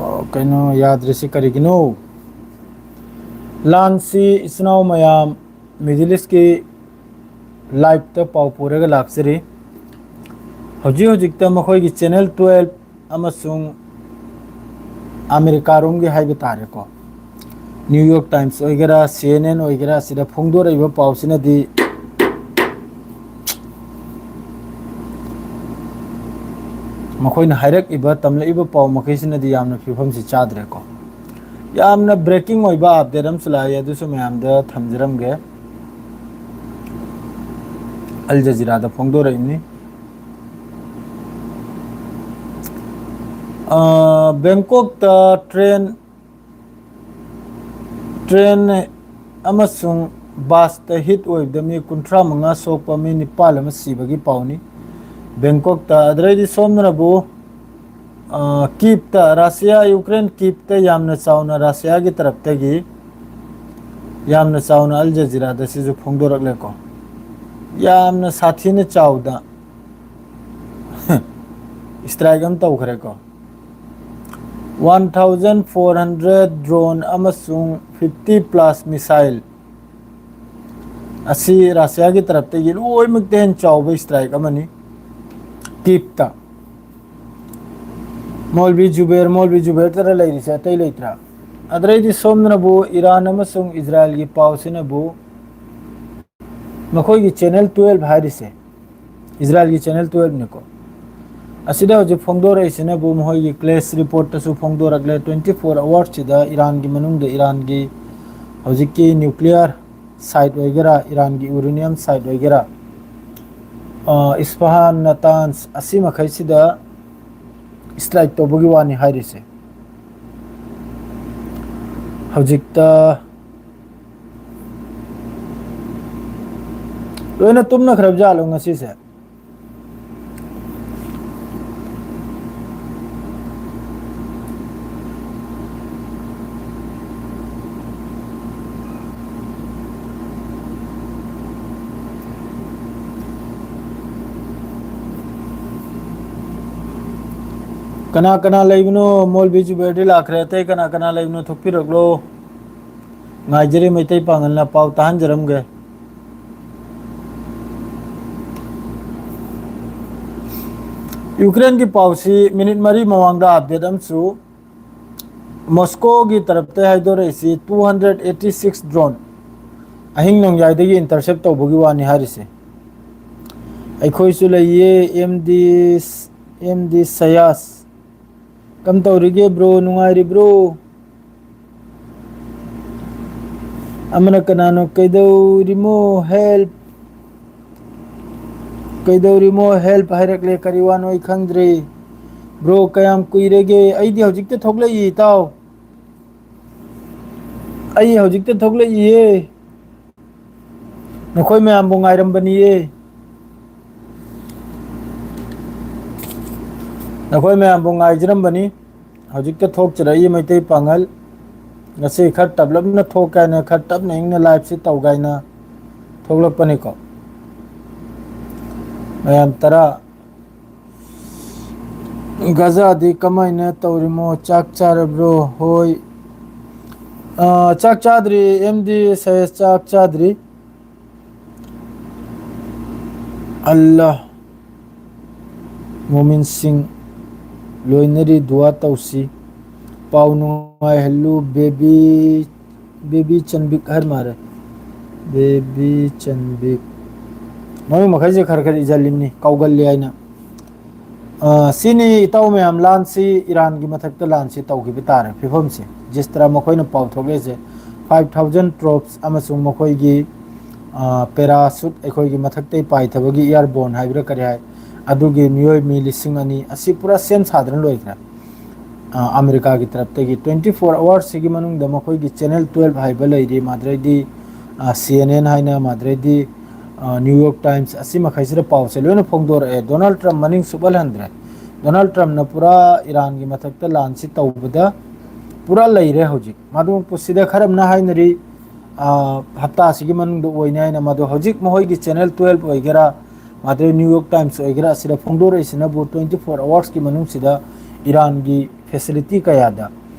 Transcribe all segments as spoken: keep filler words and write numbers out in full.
ꯑ, ꯀꯩꯅꯣ ꯌꯥꯗ꯭ꯔꯤꯁꯤ ꯀꯔꯤꯒꯤꯅꯣ? ꯂꯥꯟꯁꯤ ꯏꯆꯤꯟ ꯏꯅꯥꯎ ꯃꯌꯥꯝ, ꯃꯤꯗꯜ ꯏꯁꯀꯤ ꯂꯥꯏꯞꯇ ꯄꯥꯎ ꯄꯨꯔꯒ ꯂꯥꯛꯆꯔꯤ꯫ ꯍꯧꯖꯤꯛ ꯍꯧꯖꯤꯛꯇ ꯃꯈꯣꯏꯒꯤ ꯆꯦꯅꯦꯜ ꯇꯨꯋꯦꯜꯐ ꯑꯃꯁꯨꯡ ꯑꯃꯦꯔꯤꯀꯥꯔꯣꯝꯒꯤ ꯍꯥꯏꯕ ꯇꯥꯔꯦꯀꯣ, ꯅ꯭ꯌꯨ ꯌꯣꯔꯛ ꯇꯥꯏꯝꯁ ꯑꯣꯏꯒꯦꯔꯥ, ꯁꯤ ꯑꯦꯟ ꯑꯦꯟ ꯑꯣꯏꯒꯦꯔꯥ, ꯁꯤꯗ ꯐꯣꯡꯗꯣꯔꯛꯏꯕ ꯄꯥꯎꯁꯤꯅꯗꯤ, ꯃꯈꯣꯏꯅ ꯍꯥꯏꯔꯛꯏꯕ, ꯇꯝꯂꯛꯏꯕ ꯄꯥꯎ ꯃꯈꯩꯁꯤꯅꯗꯤ ꯌꯥꯝꯅ ꯐꯤꯕꯝꯁꯤ ꯆꯥꯗ꯭ꯔꯦꯀꯣ꯫ ꯌꯥꯝꯅ ꯕ꯭ꯔꯦꯀꯤꯡ ꯑꯣꯏꯕ ꯑꯞꯗꯦꯠ ꯑꯃꯁꯨ ꯂꯥꯛꯏ, ꯑꯗꯨꯁꯨ ꯃꯌꯥꯝꯗ ꯊꯝꯖꯔꯝꯒꯦ꯫ ꯑꯜ ꯖꯖꯤꯔꯥꯗ ꯐꯣꯡꯗꯣꯔꯛꯏꯕꯅꯤ꯫ ꯑ, ꯕꯦꯡꯀꯣꯛꯇ ꯇ꯭ꯔꯦꯟ, ꯇ꯭ꯔꯦꯟ ꯑꯃꯁꯨꯡ ꯕꯁꯇ ꯍꯤꯠ ꯑꯣꯏꯕꯗ ꯃꯤ ꯀꯨꯟꯊ꯭ꯔꯥ ꯃꯉꯥ ꯁꯣꯛꯄ, ꯃꯤ ꯅꯤꯄꯥꯜ ꯑꯃ ꯁꯤꯕꯒꯤ ꯄꯥꯎꯅꯤ꯫ ꯕꯦꯡꯀꯣꯛꯇ, ꯑꯗꯨꯗꯩꯗꯤ ꯁꯣꯝꯗꯅꯕꯨ, ꯑ, ꯀꯤꯞꯇ, ꯔꯁꯤꯌꯥ, ꯌꯨꯀ꯭ꯔꯦꯟ ꯀꯤꯞꯇ ꯌꯥꯝꯅ ꯆꯥꯎꯅ ꯔꯁꯤꯌꯥꯒꯤ ꯇꯔꯞꯇꯒꯤ ꯌꯥꯝꯅ ꯆꯥꯎꯅ ꯑꯜ ꯖꯖꯤꯔꯥꯗ ꯁꯤꯁꯨ ꯐꯣꯡꯗꯣꯔꯛꯂꯦꯀꯣ꯫ ꯌꯥꯝꯅ ꯁꯥꯊꯤꯅ ꯆꯥꯎꯗ ꯏꯁꯇ꯭ꯔꯥꯏꯛ ꯑꯃ ꯇꯧꯈ꯭ꯔꯦꯀꯣ꯫ One thousand four hundred drone ꯑꯃꯁꯨꯡ fifty plus missile ꯑꯁꯤ ꯔꯁꯤꯌꯥꯒꯤ ꯇꯔꯞꯇꯒꯤ ꯂꯣꯏꯅꯃꯛꯇ ꯍꯦꯟꯅ ꯆꯥꯎꯕ ꯏꯁꯇ꯭ꯔꯥꯏꯛ ꯑꯃꯅꯤ꯫ ꯀꯤꯞꯇ꯫ ꯃꯧꯜꯕꯤ ꯖꯨꯕꯦꯔ, ꯃꯧꯜꯕꯤ ꯖꯨꯕꯦꯔ ꯇꯔ ꯂꯩꯔꯤꯁꯦ, ꯑꯇꯩ ꯂꯩꯇ꯭ꯔꯥ? ꯑꯗꯨꯗꯩꯗꯤ ꯁꯣꯝꯗꯅꯕꯨ ꯏꯔꯥꯟ ꯑꯃꯁꯨꯡ ꯏꯖꯔꯥꯏꯜꯒꯤ ꯄꯥꯎꯁꯤꯅꯕꯨ ꯃꯈꯣꯏꯒꯤ ꯆꯦꯅꯦꯜ ꯇꯨꯋꯦꯜꯐ ꯍꯥꯏꯔꯤꯁꯦ, ꯏꯖꯔꯥꯏꯜꯒꯤ ꯆꯦꯅꯦꯜ ꯇꯨꯋꯦꯜꯐꯅꯤꯀꯣ꯫ ꯑꯁꯤꯗ ꯍꯧꯖꯤꯛ ꯐꯣꯡꯗꯣꯔꯛꯏꯁꯤꯅꯕꯨ ꯃꯈꯣꯏꯒꯤ ꯀ꯭ꯂꯦꯁ ꯔꯤꯄꯣꯔꯠꯇꯁꯨ ꯐꯣꯡꯗꯣꯔꯛꯂꯦ, twenty four hours ꯁꯤꯗ ꯏꯔꯥꯟꯒꯤ ꯃꯅꯨꯡꯗ, ꯏꯔꯥꯟꯒꯤ ꯍꯧꯖꯤꯛꯀꯤ ꯅ꯭ꯌꯨꯀ꯭ꯂꯤꯌꯔ ꯁꯥꯏꯠ ꯑꯣꯏꯒꯦꯔꯥ, ꯏꯔꯥꯟꯒꯤ ꯌꯨꯔꯦꯅꯤꯌꯝ ꯁꯥꯏꯠ ꯑꯣꯏꯒꯦꯔꯥ, ꯑ, ꯏꯁꯐꯍꯥꯟ, ꯅꯇꯥꯟꯁ, ꯑꯁꯤ ꯃꯈꯩꯁꯤꯗ ꯏꯁꯇ꯭ꯔꯥꯏꯛ ꯇꯧꯕꯒꯤ ꯋꯥꯅꯤ ꯍꯥꯏꯔꯤꯁꯦ꯫ ꯍꯧꯖꯤꯛꯇ ꯂꯣꯏꯅ ꯇꯨꯝꯅꯈ꯭ꯔꯕ ꯖꯥꯠꯂꯣ ꯉꯁꯤꯁꯦ? ꯀꯅꯥ ꯀꯅꯥ ꯂꯩꯕꯅꯣ? ꯃꯣꯜꯕꯤ ꯖꯨꯕꯦꯔꯗꯤ ꯂꯥꯛꯈ꯭ꯔꯦ꯫ ꯑꯇꯩ ꯀꯅꯥ ꯀꯅꯥ ꯂꯩꯕꯅꯣ? ꯊꯣꯛꯄꯤꯔꯛꯂꯣ꯫ ꯉꯥꯏꯖꯔꯤ, ꯃꯩꯇꯩ ꯄꯥꯉꯜꯅ ꯄꯥꯎ ꯇꯥꯍꯟꯖꯔꯝꯒꯦ꯫ ꯌꯨꯀ꯭ꯔꯦꯟꯒꯤ ꯄꯥꯎꯁꯤ ꯃꯤꯅꯤꯠ ꯃꯔꯤ ꯃꯃꯥꯡꯗ ꯑꯞꯗꯦꯠ ꯑꯃꯁꯨ, ꯃꯣꯁꯀꯣꯒꯤ ꯇꯔꯞꯇ ꯍꯥꯏꯗꯣꯔꯛꯏꯁꯤ two hundred eighty six drone ꯑꯍꯤꯡ ꯅꯣꯡꯌꯥꯏꯗꯒꯤ ꯏꯟꯇꯔꯁꯦꯞ ꯇꯧꯕꯒꯤ ꯋꯥꯅꯤ ꯍꯥꯏꯔꯤꯁꯦ꯫ ꯑꯩꯈꯣꯏꯁꯨ ꯂꯩꯌꯦ, ꯑꯦꯝ ꯗꯤ, ꯑꯦꯝ ꯗꯤ ꯁꯌꯥꯁ꯫ ꯀꯝ ꯇꯧꯔꯤꯒꯦ ꯕ꯭ꯔꯣ? ꯅꯨꯡꯉꯥꯏꯔꯤꯕ꯭ꯔꯣ? ꯑꯃꯅ ꯀꯅꯥꯅꯣ? ꯀꯩꯗꯧꯔꯤꯃꯣ? ꯍꯦꯜꯞ꯫ ꯀꯩꯗꯧꯔꯤꯃꯣ? ꯍꯦꯜꯞ ꯍꯥꯏꯔꯛꯂꯦ꯫ ꯀꯔꯤ ꯋꯥꯅꯣ ꯑꯩ ꯈꯪꯗ꯭ꯔꯦ꯫ ꯕ꯭ꯔꯣ, ꯀꯌꯥꯝ ꯀꯨꯏꯔꯒꯦ? ꯑꯩꯗꯤ ꯍꯧꯖꯤꯛꯇ ꯊꯣꯛꯂꯛꯏ, ꯏꯇꯥꯎ꯫ ꯑꯩ ꯍꯧꯖꯤꯛꯇ ꯊꯣꯛꯂꯛꯏꯌꯦ꯫ ꯅꯈꯣꯏ ꯃꯌꯥꯝꯕꯨ ꯉꯥꯏꯔꯝꯕꯅꯤꯌꯦ꯫ ꯅꯈꯣꯏ ꯃꯌꯥꯝꯕꯨ ꯉꯥꯏꯖꯔꯝꯕꯅꯤ꯫ ꯍꯧꯖꯤꯛꯇ ꯊꯣꯛꯆꯔꯛꯏ ꯃꯩꯇꯩ ꯄꯥꯉꯜ꯫ ꯉꯁꯤ ꯈꯔ ꯇꯞꯂꯞꯅ ꯊꯣꯛꯀꯦ ꯍꯥꯏꯅ, ꯈꯔ ꯇꯞꯅ ꯏꯪꯅ ꯂꯥꯏꯐꯁꯤ ꯇꯧꯒꯦ ꯍꯥꯏꯅ ꯊꯣꯛꯂꯛꯄꯅꯤꯀꯣ꯫ ꯃꯌꯥꯝ ꯇꯔꯥ꯫ ꯒꯖꯥꯗꯤ ꯀꯃꯥꯏꯅ ꯇꯧꯔꯤꯃꯣ? ꯆꯥꯛ ꯆꯥꯔꯕ꯭ꯔꯣ? ꯍꯣꯏ꯫ ꯑꯥ, ꯆꯥꯛ ꯆꯥꯗ꯭ꯔꯤ, ꯑꯦꯝ ꯗꯤ ꯁꯌꯦꯁ, ꯆꯥꯛ ꯆꯥꯗ꯭ꯔꯤ꯫ ꯑꯜꯂꯥ꯫ ꯃꯣꯃꯤꯟꯁꯤꯡ ꯂꯣꯏꯅꯔꯤ, ꯗꯨꯋꯥ ꯇꯧꯁꯤ꯫ ꯄꯥꯎ ꯅꯨꯡꯉꯥꯏꯍꯜꯂꯨ, ꯕꯦꯕꯤ, ꯕꯦꯕꯤ ꯆꯟꯕꯤꯛ ꯍꯥꯏꯔ ꯃꯥꯜꯂꯦ꯫ ꯕꯦꯕꯤ ꯆꯟꯕꯤꯛ꯫ ꯃꯃꯤꯡ ꯃꯈꯩꯁꯦ ꯈꯔ ꯈꯔ ꯏꯖꯜꯂꯤꯝꯅꯤ, ꯀꯥꯎꯒꯜꯂꯤ ꯍꯥꯏꯅ꯫ ꯑ, ꯁꯤꯅꯤ ꯏꯇꯥꯎ ꯃꯌꯥꯝ, ꯂꯥꯟꯁꯤ, ꯏꯔꯥꯟꯒꯤ ꯃꯊꯛꯇ ꯂꯥꯟꯁꯤ ꯇꯧꯈꯤꯕ ꯇꯥꯔꯦ ꯐꯤꯕꯝꯁꯦ꯫ ꯖꯤꯁ ꯇꯔꯥ ꯃꯈꯣꯏꯅ ꯄꯥꯎ ꯊꯣꯛꯂꯛꯏꯁꯦ, five thousand troops ꯑꯃꯁꯨꯡ ꯃꯈꯣꯏꯒꯤ, ꯑ, parachute, ꯑꯩꯈꯣꯏꯒꯤ ꯃꯊꯛꯇꯩ ꯄꯥꯏꯊꯕꯒꯤ airborne ꯍꯥꯏꯕ꯭ꯔꯥ ꯀꯔꯤ ꯍꯥꯏ, ꯑꯗꯨꯒꯤ ꯃꯤꯑꯣꯏ ꯃꯤ ꯂꯤꯁꯤꯡ ꯑꯅꯤ ꯑꯁꯤ ꯄꯨꯔꯥ ꯁꯦꯝ ꯁꯥꯗꯅ ꯂꯣꯏꯈ꯭ꯔꯦ꯫ ꯑ, ꯑꯃꯦꯔꯤꯀꯥꯒꯤ ꯇꯔꯞꯇꯒꯤ twenty four hours ꯁꯤꯒꯤ ꯃꯅꯨꯡꯗ ꯃꯈꯣꯏꯒꯤ channel twelve ꯍꯥꯏꯕ ꯂꯩꯔꯤ, ꯃꯗꯨꯗꯩꯗꯤ, ꯑ, C N N ꯍꯥꯏꯅ, ꯃꯗꯨꯗꯩꯗꯤ, ꯑ, New York Times, ꯑꯁꯤ ꯃꯈꯩꯁꯤꯗ ꯄꯥꯎꯁꯦ ꯂꯣꯏꯅ ꯐꯣꯡꯗꯣꯔꯛꯑꯦ꯫ ꯗꯣꯅꯥꯜꯗ ꯇ꯭ꯔꯝꯞ ꯃꯅꯤꯡ ꯁꯨꯞꯍꯜꯍꯟꯗ꯭ꯔꯦ꯫ ꯗꯣꯅꯥꯜꯗ ꯇ꯭ꯔꯝꯞꯅ ꯄꯨꯔꯥ ꯏꯔꯥꯟꯒꯤ ꯃꯊꯛꯇ ꯂꯥꯟꯁꯤ ꯇꯧꯕꯗ ꯄꯨꯔꯥ ꯂꯩꯔꯦ ꯍꯧꯖꯤꯛ꯫ ꯃꯗꯨ ꯁꯤꯗ ꯈꯔ ꯑꯃꯅ ꯍꯥꯏꯅꯔꯤ, ꯑ, ꯍꯞꯇꯥꯁꯤꯒꯤ ꯃꯅꯨꯡꯗ ꯑꯣꯏꯅꯤ ꯍꯥꯏꯅ꯫ ꯃꯗꯨ ꯍꯧꯖꯤꯛ ꯃꯈꯣꯏꯒꯤ channel twelve ꯑꯣꯏꯒꯦꯔꯥ, ꯃꯗꯨꯗꯩ New York Times ꯑꯣꯏꯒꯦꯔꯥ, ꯑꯁꯤꯗ ꯐꯣꯡꯗꯣꯔꯛꯏꯁꯤꯅꯕꯨ twenty four hours ꯀꯤ ꯃꯅꯨꯡꯁꯤꯗ ꯏꯔꯥꯟꯒꯤ ꯐꯦꯁꯤꯂꯤꯇꯤ ꯀꯌꯥꯗ,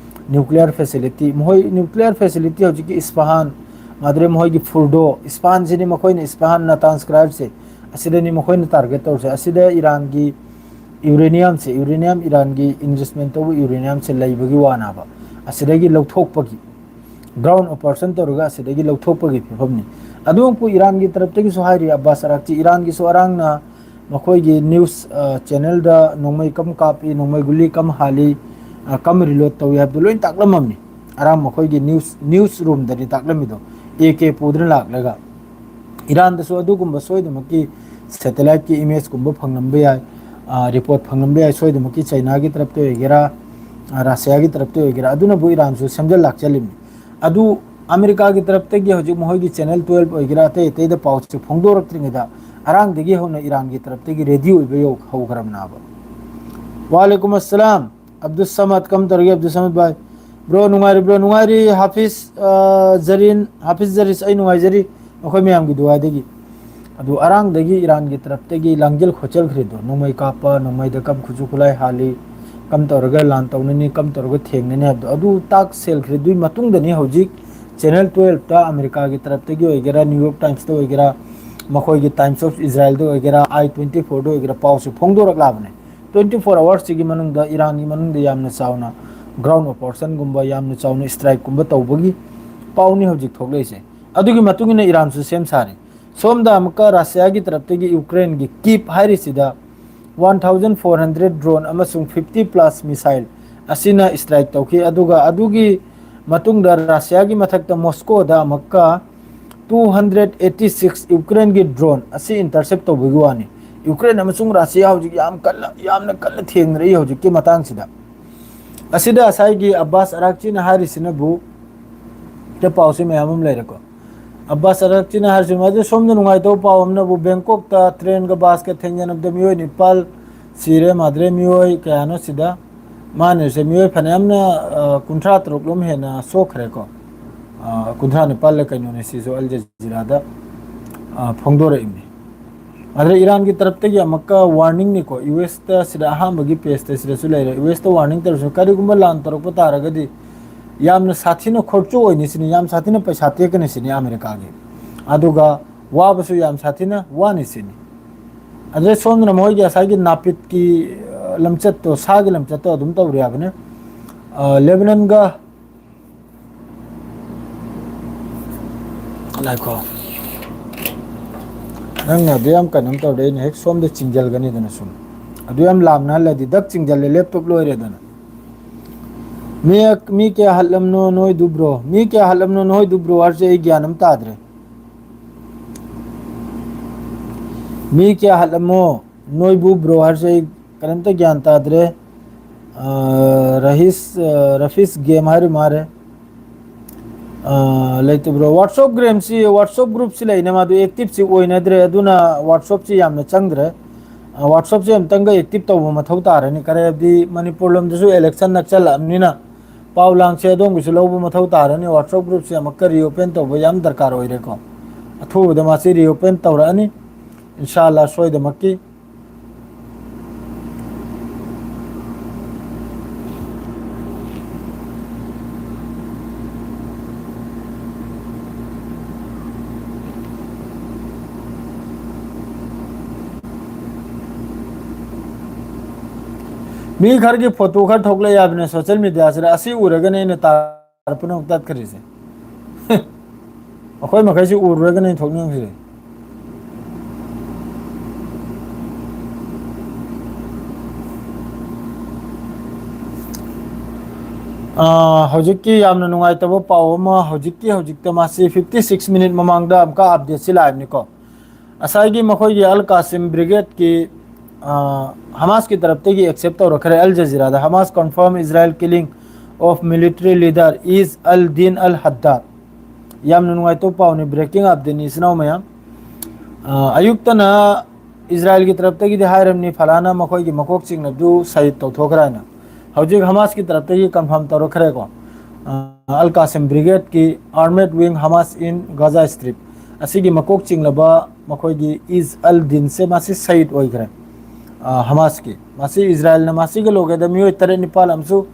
ꯅ꯭ꯌꯨꯀ꯭ꯂꯤꯌꯔ ꯐꯦꯁꯤꯂꯤꯇꯤ, ꯃꯈꯣꯏ ꯅ꯭ꯌꯨꯀ꯭ꯂꯤꯌꯔ ꯐꯦꯁꯤꯂꯤꯇꯤ ꯍꯧꯖꯤꯛꯀꯤ ꯏꯁꯐꯍꯥꯟ, ꯃꯥꯗ꯭ꯔꯦ ꯃꯈꯣꯏꯒꯤ ꯐꯨꯔꯗꯣ, ꯏꯁꯐꯍꯥꯟꯁꯤꯅꯤ ꯃꯈꯣꯏꯅ ꯏꯁꯐꯍꯥꯟ, ꯅꯥꯇꯥꯟꯁ ꯀ꯭ꯔꯥꯏꯕꯁꯦ, ꯑꯁꯤꯗꯅꯤ ꯃꯈꯣꯏꯅ ꯇꯥꯔꯒꯦꯠ ꯇꯧꯔꯤꯁꯦ꯫ ꯑꯁꯤꯗ ꯏꯔꯥꯟꯒꯤ ꯌꯨꯔꯦꯅꯤꯌꯝꯁꯦ, ꯌꯨꯔꯦꯅꯤꯌꯝ, ꯏꯔꯥꯟꯒꯤ ꯏꯟꯔꯤꯆꯃꯦꯟ ꯇꯧꯕ ꯌꯨꯔꯦꯅꯤꯌꯝꯁꯦ ꯂꯩꯕꯒꯤ ꯋꯥꯅꯦꯕ, ꯑꯁꯤꯗꯒꯤ ꯂꯧꯊꯣꯛꯄꯒꯤ, ꯒ꯭ꯔꯥꯎꯟ ꯑꯣꯄꯔꯦꯁꯟ ꯇꯧꯔꯒ ꯑꯁꯤꯗꯒꯤ ꯂꯧꯊꯣꯛꯄꯒꯤ ꯐꯤꯕꯝꯅꯤ꯫ ꯑꯗꯨꯃꯛꯄꯨ ꯏꯔꯥꯟꯒꯤ ꯇꯔꯞꯇꯒꯤꯁꯨ ꯍꯥꯏꯔꯤ ꯑꯕꯥꯁ ꯑꯔꯥꯛꯆꯤ, ꯏꯔꯥꯟꯒꯤꯁꯨ ꯑꯔꯥꯡꯅ ꯃꯈꯣꯏꯒꯤ ꯅ꯭ꯌꯨꯁ, ꯑ, ꯆꯦꯅꯦꯜꯗ ꯅꯣꯡꯃꯩ ꯀꯝ ꯀꯥꯞꯄꯤ, ꯅꯣꯡꯃꯩ ꯒꯨꯂꯤ ꯀꯝ ꯍꯥꯜꯂꯤ, ꯑ, ꯀꯝ ꯔꯤꯂꯣꯗ ꯇꯧꯏ ꯍꯥꯏꯕꯗꯨ ꯂꯣꯏ ꯇꯥꯛꯂꯝꯃꯝꯅꯤ꯫ ꯑꯔꯥꯡ ꯃꯈꯣꯏꯒꯤ ꯅ꯭ꯌꯨꯁ, ꯅ꯭ꯌꯨꯁ ꯔꯨꯝꯗꯅꯤ ꯇꯥꯛꯂꯝꯃꯤꯗꯣ, ꯑꯦ ꯀꯦ ꯄꯨꯗꯨꯅ ꯂꯥꯛꯂꯒ꯫ ꯏꯔꯥꯟꯗꯁꯨ ꯑꯗꯨꯒꯨꯝꯕ ꯁꯣꯏꯗꯅꯃꯛꯀꯤ ꯁꯦꯇꯦꯂꯥꯏꯠꯀꯤ ꯏꯃꯦꯖꯀꯨꯝꯕ ꯐꯪꯂꯝꯕ ꯌꯥꯏ, ꯑ, ꯔꯤꯄꯣꯔꯠ ꯐꯪꯂꯝꯕ ꯌꯥꯏ, ꯁꯣꯏꯗꯅꯃꯛꯀꯤ ꯆꯩꯅꯥꯒꯤ ꯇꯔꯞꯇ ꯑꯣꯏꯒꯦꯔꯥ, ꯑ, ꯔꯁꯤꯌꯥꯒꯤ ꯇꯔꯞꯇ ꯑꯣꯏꯒꯦꯔꯥ, ꯑꯗꯨꯅꯕꯨ ꯏꯔꯥꯟꯁꯨ ꯁꯦꯝꯖꯤꯜ ꯂꯥꯛꯆꯜꯂꯤꯕꯅꯤ꯫ ꯑꯗꯨ ꯑꯃꯦꯔꯤꯀꯥꯒꯤ ꯇꯔꯞꯇꯒꯤ ꯍꯧꯖꯤꯛ ꯃꯈꯣꯏꯒꯤ ꯆꯦꯅꯦꯜ ꯇꯨꯋꯦꯜꯕ ꯑꯣꯏꯒꯦꯔꯥ, ꯑꯇꯩ ꯑꯇꯩꯗ ꯄꯥꯎꯁꯦ ꯐꯣꯡꯗꯣꯔꯛꯇ꯭ꯔꯤꯉꯩꯗ ꯑꯔꯥꯡꯗꯒꯤ ꯍꯧꯅ ꯏꯔꯥꯟꯒꯤ ꯇꯔꯞꯇꯒꯤ ꯔꯦꯗꯤ ꯑꯣꯏꯕ ꯌꯧ-, ꯍꯧꯈ꯭ꯔꯕꯅꯦꯕ꯫ ꯋꯥꯂꯦꯀꯨꯝ ꯑꯁꯂꯥꯝ, ꯑꯕꯗꯨꯜ ꯁꯃꯗ, ꯀꯝ ꯇꯧꯔꯤꯒꯦ ꯑꯕꯗꯨꯜ ꯁꯃꯗ ꯚꯥꯏ? ꯕ꯭ꯔꯣ, ꯅꯨꯡꯉꯥꯏꯔꯤꯕ꯭ꯔꯣ? ꯅꯨꯡꯉꯥꯏꯔꯤ ꯍꯥꯐꯤꯖ, ꯑ, ꯖꯔꯤꯟ, ꯍꯥꯐꯤꯖ ꯖꯔꯤꯁ, ꯑꯩ ꯅꯨꯡꯉꯥꯏꯖꯔꯤ ꯅꯈꯣꯏ ꯃꯌꯥꯝꯒꯤ ꯗꯨꯋꯥꯗꯒꯤ꯫ ꯑꯗꯨ ꯑꯔꯥꯡꯗꯒꯤ ꯏꯔꯥꯟꯒꯤ ꯇꯔꯞꯇꯒꯤ ꯂꯥꯡꯖꯤꯜ ꯈꯣꯠꯆꯜꯈ꯭ꯔꯤꯗꯣ, ꯅꯣꯡꯃꯩ ꯀꯥꯞꯄ, ꯅꯣꯡꯃꯩꯗ ꯀꯝ ꯈꯨꯠꯁꯨ ꯈꯨꯠꯂꯥꯏ ꯍꯥꯜꯂꯤ, ꯀꯝ ꯇꯧꯔꯒ ꯂꯥꯟ ꯇꯧꯅꯅꯤ, ꯀꯝ ꯇꯧꯔꯒ ꯊꯦꯡꯅꯅꯤ ꯍꯥꯏꯕꯗꯣ, ꯑꯗꯨ ꯇꯥꯛ ꯁꯦꯜꯈ꯭ꯔꯤꯗꯨꯒꯤ ꯃꯇꯨꯡꯗꯅꯤ ꯍꯧꯖꯤꯛ ꯆꯦꯅꯦꯜ ꯇꯨꯋꯦꯜꯕꯇ ꯑꯃꯦꯔꯤꯀꯥꯒꯤ ꯇꯔꯞꯇꯒꯤ ꯑꯣꯏꯒꯦꯔꯥ, ꯅ꯭ꯌꯨ ꯌꯣꯔꯛ ꯇꯥꯏꯝꯁꯇ ꯑꯣꯏꯒꯦꯔꯥ, ꯃꯈꯣꯏꯒꯤ ꯇꯥꯏꯝꯁ ꯑꯣꯐ ꯏꯖꯔꯥꯏꯜꯗ ꯑꯣꯏꯒꯦꯔꯥ, ꯑꯥꯏ ꯇ꯭ꯋꯦꯟꯇꯤ ꯐꯣꯔꯗ ꯑꯣꯏꯒꯦꯔꯥ, ꯄꯥꯎꯁꯦ ꯐꯣꯡꯗꯣꯔꯛꯂꯕꯅꯦ꯫ ꯇ꯭ꯋꯦꯟꯇꯤ ꯐꯣꯔ ꯑꯋꯥꯔꯁꯁꯤꯒꯤ ꯃꯅꯨꯡꯗ ꯏꯔꯥꯟꯒꯤ ꯃꯅꯨꯡꯗ ꯌꯥꯝꯅ ꯆꯥꯎꯅ ꯒ꯭ꯔꯥꯎꯟ ꯑꯣꯄꯔꯦꯁꯟꯒꯨꯝꯕ, ꯌꯥꯝꯅ ꯆꯥꯎꯅ ꯏꯁꯇ꯭ꯔꯥꯏꯛꯀꯨꯝꯕ ꯇꯧꯕꯒꯤ ꯄꯥꯎꯅꯤ ꯍꯧꯖꯤꯛ ꯊꯣꯛꯂꯛꯏꯁꯦ꯫ ꯑꯗꯨꯒꯤ ꯃꯇꯨꯡ ꯏꯟꯅ ꯏꯔꯥꯟꯁꯨ ꯁꯦꯝ ꯁꯥꯔꯦ꯫ ꯁꯣꯝꯗ ꯑꯃꯨꯛꯀ ꯔꯁꯤꯌꯥꯒꯤ ꯇꯔꯞꯇꯒꯤ ꯌꯨꯀ꯭ꯔꯦꯟꯒꯤ ꯀꯤꯞ ꯍꯥꯏꯔꯤꯁꯤꯗ one thousand four hundred drone ꯑꯃꯁꯨꯡ ꯐꯤꯐꯇꯤ ꯄ꯭ꯂꯁ ꯃꯤꯁꯥꯏꯜ ꯑꯁꯤꯅ ꯏꯁꯇ꯭ꯔꯥꯏꯛ ꯇꯧꯈꯤ꯫ ꯑꯗꯨꯒ ꯑꯗꯨꯒꯤ ꯃꯇꯨꯡꯗ ꯔꯁꯤꯌꯥꯒꯤ ꯃꯊꯛꯇ ꯃꯣꯁꯀꯣꯗ ꯑꯃꯨꯛꯀ ꯇꯨ ꯍꯟꯗ꯭ꯔꯦꯠ ꯑꯩꯠꯇꯤ ꯁꯤꯛꯁ ꯌꯨꯀ꯭ꯔꯦꯟꯒꯤ ꯗ꯭ꯔꯣꯟ ꯑꯁꯤ ꯏꯟꯇꯔꯁꯦꯞ ꯇꯧꯕꯒꯤ ꯋꯥꯅꯤ꯫ ꯌꯨꯀ꯭ꯔꯦꯟ ꯑꯃꯁꯨꯡ ꯔꯁꯤꯌꯥ ꯍꯧꯖꯤꯛ ꯌꯥꯝ ꯀꯟꯅ, ꯌꯥꯝꯅ ꯀꯟꯅ ꯊꯦꯡꯅꯔꯛꯏ ꯍꯧꯖꯤꯛꯀꯤ ꯃꯇꯥꯡꯁꯤꯗ꯫ ꯑꯁꯤꯗ ꯉꯁꯥꯏꯒꯤ ꯑꯕꯥꯁ ꯑꯔꯥꯛꯆꯤꯅ ꯍꯥꯏꯔꯤꯁꯤꯅꯕꯨ, ꯁꯤꯗ ꯄꯥꯎꯁꯦ ꯃꯌꯥꯝ ꯑꯃ ꯂꯩꯔꯦꯀꯣ꯫ ꯑꯕꯥꯁ ꯑꯔꯥꯛꯆꯤꯅ ꯍꯥꯏꯔꯤꯁꯤ, ꯃꯗꯨ ꯁꯣꯝꯗ ꯅꯨꯡꯉꯥꯏꯇꯕ ꯄꯥꯎ ꯑꯃꯅꯕꯨ, ꯕꯦꯡꯀꯣꯛꯇ ꯇ꯭ꯔꯦꯟꯒ ꯕꯁꯀ ꯊꯦꯡꯅꯅꯕꯗ ꯃꯤꯑꯣꯏ ꯅꯤꯄꯥꯜ ꯁꯤꯔꯦ, ꯃꯥꯗ꯭ꯔꯦ ꯃꯤꯑꯣꯏ ꯀꯌꯥꯅꯣ ꯁꯤꯗ꯫ ꯃꯥꯅ ꯁꯦ ꯃꯤꯑꯣꯏ ꯐꯅꯌꯥꯝꯅ, ꯑ, ꯀꯨꯟꯊ꯭ꯔꯥ ꯇꯔꯨꯛ ꯂꯣꯝ ꯍꯦꯟꯅ ꯁꯣꯛꯈ꯭ꯔꯦꯀꯣ꯫ ꯑ, ꯀꯨꯟꯊ꯭ꯔꯥ ꯅꯤꯄꯥꯜꯂ ꯀꯩꯅꯣꯅꯦ ꯁꯤꯁꯨ ꯑꯜ ꯖꯖꯤꯔꯥꯗ, ꯑ, ꯐꯣꯡꯗꯣꯔꯛꯏꯕꯅꯤ꯫ ꯑꯗꯨꯗ ꯏꯔꯥꯟꯒꯤ ꯇꯔꯞꯇꯒꯤ ꯑꯃꯨꯛꯀ ꯋꯥꯔꯅꯤꯡꯅꯤꯀꯣ, ꯌꯨ ꯑꯦꯁꯇ ꯁꯤꯗ ꯑꯍꯥꯟꯕꯒꯤ ꯄꯦꯖꯇ ꯁꯤꯗꯁꯨ ꯂꯩꯔꯦ, ꯌꯨ ꯑꯦꯁꯇ ꯋꯥꯔꯅꯤꯡ ꯇꯧꯔꯁꯨ ꯀꯔꯤꯒꯨꯝꯕ ꯂꯥꯟ ꯇꯧꯔꯛꯄ ꯇꯥꯔꯒꯗꯤ ꯌꯥꯝꯅ ꯁꯥꯊꯤꯅ ꯈꯣꯔꯆꯨ ꯑꯣꯏꯅꯤ ꯁꯤꯅꯤ, ꯌꯥꯝ ꯁꯥꯊꯤꯅ ꯄꯩꯁꯥ ꯇꯦꯛꯀꯅꯤ ꯁꯤꯅꯤ ꯑꯃꯦꯔꯤꯀꯥꯒꯤ꯫ ꯑꯗꯨꯒ ꯋꯥꯕꯁꯨ ꯌꯥꯝ ꯁꯥꯊꯤꯅ ꯋꯥꯅꯤ ꯁꯤꯅꯤ꯫ ꯑꯗꯨꯗꯩ ꯁꯣꯝꯗꯅ ꯃꯈꯣꯏꯒꯤ ꯉꯁꯥꯏꯒꯤ ꯅꯥꯄꯤꯠꯀꯤ, ꯑ, ꯂꯝꯆꯠꯇꯣ, ꯁꯥꯒꯤ ꯂꯝꯆꯠꯇꯣ ꯑꯗꯨꯝ ꯇꯧꯔꯤ ꯍꯥꯏꯕꯅꯤ꯫ ꯑ, ꯂꯦꯕꯅꯟꯒ ꯉꯥꯏꯈꯣ꯫ ꯅꯪꯅ ꯑꯗꯨ ꯌꯥꯝ ꯀꯩꯅꯣꯝ ꯇꯧꯔꯗꯤ ꯑꯩꯅ ꯍꯦꯛ ꯁꯣꯝꯗ ꯆꯤꯡꯖꯜꯒꯅꯤꯗꯅ ꯁꯨꯝ꯫ ꯑꯗꯨ ꯌꯥꯝ ꯂꯥꯝꯅ ꯍꯜꯂꯗꯤ ꯗꯛ ꯆꯤꯡꯖꯜꯂꯦ, ꯂꯦꯞꯇꯣꯞ ꯂꯣꯏꯔꯦꯗꯅ꯫ ꯃꯤ, ꯃꯤ ꯀꯌꯥ ꯍꯠꯂꯝꯅꯣ ꯅꯣꯏꯗꯨ ꯕ꯭ꯔꯣ? ꯃꯤ ꯀꯌꯥ ꯍꯠꯂꯝꯅꯣ ꯅꯣꯏꯗꯨ ꯕ꯭ꯔꯣ ꯍꯥꯏꯔꯁꯦ ꯑꯩ ꯒ꯭ꯌꯥꯟ ꯑꯃ ꯇꯥꯗ꯭ꯔꯦ꯫ ꯃꯤ ꯀꯌꯥ ꯍꯠꯂꯝꯃꯣ ꯅꯣꯏꯕꯨ ꯕ꯭ꯔꯣ ꯍꯥꯏꯔꯁꯦ ꯑꯩ ꯀꯔꯤꯝꯇ ꯒ꯭ꯌꯥꯟ ꯇꯥꯗ꯭ꯔꯦ꯫ ꯑ, ꯔꯍꯤꯁ, ꯑ, ꯔꯐꯤꯁ ꯒꯦꯝ ꯍꯥꯏꯔꯤ ꯃꯥꯔꯦ꯫ ꯑ, ꯂꯩꯇꯕ꯭ꯔꯣ? WhatsApp ꯒ꯭ꯔꯦꯝꯁꯤ, WhatsApp ꯒ꯭ꯔꯨꯞꯁꯤ ꯂꯩꯅꯦ, ꯃꯥꯗꯨ ꯑꯦꯛꯇꯤꯞꯁꯤ ꯑꯣꯏꯅꯗ꯭ꯔꯦ, ꯑꯗꯨꯅ WhatsAppꯁꯤ ꯌꯥꯝꯅ ꯆꯪꯗ꯭ꯔꯦ꯫ ꯑ, WhatsAppꯁꯤ ꯑꯃꯨꯛꯇꯪꯒ ꯑꯦꯛꯇꯤꯞ ꯇꯧꯕ ꯃꯊꯧ ꯇꯥꯔꯅꯤ, ꯀꯔꯤ ꯍꯥꯏꯕꯗꯤ ꯃꯅꯤꯄꯨꯔ ꯂꯣꯝꯗꯁꯨ ꯏꯂꯦꯛꯁꯟ ꯅꯛꯁꯜꯂꯛꯑꯕꯅꯤꯅ ꯄꯥꯎ ꯂꯥꯡꯁꯦ ꯑꯗꯣꯝꯒꯤꯁꯨ ꯂꯧꯕ ꯃꯊꯧ ꯇꯥꯔꯅꯤ꯫ WhatsApp ꯒ꯭ꯔꯨꯞꯁꯦ ꯑꯃꯨꯛꯀ ꯔꯤꯑꯣꯄꯦꯟ ꯇꯧꯕ ꯌꯥꯝ ꯗꯔꯀꯥꯔ ꯑꯣꯏꯔꯦꯀꯣ꯫ ꯑꯊꯨꯕꯗ ꯃꯥꯁꯤ ꯔꯤꯑꯣꯄꯦꯟ ꯇꯧꯔꯛꯑꯅꯤ, ꯏꯟꯁꯥ ꯑꯜꯂꯥ, ꯁꯣꯏꯗꯃꯛꯀꯤ꯫ ꯃꯤ ꯈꯔꯒꯤ ꯐꯣꯇꯣ ꯈꯔ ꯊꯣꯛꯂꯛꯑꯦ ꯍꯥꯏꯕꯅꯦ ꯁꯣꯁꯦꯜ ꯃꯦꯗꯤꯌꯥꯁꯤꯗ, ꯑꯁꯤ ꯎꯔꯒꯅꯦ ꯑꯩꯅ ꯇꯥꯔ ꯄꯨꯝꯅꯃꯛ ꯇꯠꯈ꯭ꯔꯤꯁꯦ꯫ ꯑꯩꯈꯣꯏ ꯃꯈꯩꯁꯤ ꯎꯔꯨꯔꯒꯅꯦ ꯊꯣꯛꯅꯤꯡꯉꯤꯁꯦ꯫ ꯑꯥ, ꯍꯧꯖꯤꯛꯀꯤ ꯌꯥꯝꯅ ꯅꯨꯡꯉꯥꯏꯇꯕ ꯄꯥꯎ ꯑꯃ, ꯍꯧꯖꯤꯛꯀꯤ ꯍꯧꯖꯤꯛꯇ ꯃꯥꯁꯤ fifty six minute ꯃꯃꯥꯡꯗ ꯑꯃꯨꯛꯀ ꯑꯞꯗꯦꯠꯁꯤ ꯂꯥꯛꯏꯕꯅꯤꯀꯣ꯫ ꯉꯁꯥꯏꯒꯤ ꯃꯈꯣꯏꯒꯤ ꯑꯜ ꯀꯥꯁꯤꯝ ꯕ꯭ꯔꯤꯒꯦꯗꯀꯤ, ꯑꯥ, ꯍꯃꯥꯁꯀꯤ ꯇꯔꯞꯇꯒꯤ ꯑꯦꯛꯁꯦꯞ ꯇꯧꯔꯛꯈ꯭ꯔꯦ ꯑꯜ ꯖꯖꯤꯔꯥꯗ꯫ Hamas confirm Israel killing of military leader is al Din al Haddad꯫ ꯌꯥꯝꯅ ꯅꯨꯡꯉꯥꯏꯇꯕ ꯄꯥꯎꯅꯤ, ꯕ꯭ꯔꯦꯀꯤꯡ ꯑꯞꯗꯦꯠꯅꯤ, ꯏꯆꯤꯟ ꯏꯅꯥꯎ ꯃꯌꯥꯝ꯫ ꯑꯥ, ꯑꯌꯨꯛꯇꯅ ꯏꯖꯔꯥꯏꯜꯒꯤ ꯇꯔꯞꯇꯒꯤꯗꯤ ꯍꯥꯏꯔꯝꯅꯤ, ꯐꯂꯥꯅ ꯃꯈꯣꯏꯒꯤ ꯃꯀꯣꯛ ꯆꯤꯡꯅꯕꯗꯨ ꯁꯍꯤꯗ ꯇꯧꯊꯣꯛꯈ꯭ꯔꯦ ꯍꯥꯏꯅ꯫ ꯍꯧꯖꯤꯛ ꯍꯃꯥꯁꯀꯤ ꯇꯔꯞꯇꯒꯤ ꯀꯟꯐꯥꯔꯝ ꯇꯧꯔꯛꯈ꯭ꯔꯦꯀꯣ꯫ ꯑꯥ, ꯑꯜ Kasim ꯕ꯭ꯔꯤꯒꯦꯗꯀꯤ armed wing Hamas in Gaza Strip꯫ ꯑꯁꯤꯒꯤ ꯃꯀꯣꯛ ꯆꯤꯡꯂꯕ ꯃꯈꯣꯏꯒꯤ ꯏꯖ ꯑꯜ ꯗꯤꯟꯁꯦ ꯃꯥꯁꯤ ꯁꯍꯤꯗ ꯑꯣꯏꯈ꯭ꯔꯦ꯫ ꯑ, ꯍꯃꯥꯁꯀꯤ ꯃꯥꯁꯤ ꯏꯖꯔꯥꯏꯜꯅ ꯃꯥꯁꯤꯒ ꯂꯣꯏꯒꯗ ꯃꯤꯑꯣꯏ ꯇꯔꯦꯠ ꯅꯤꯄꯥꯜ ꯑꯃꯁꯨ,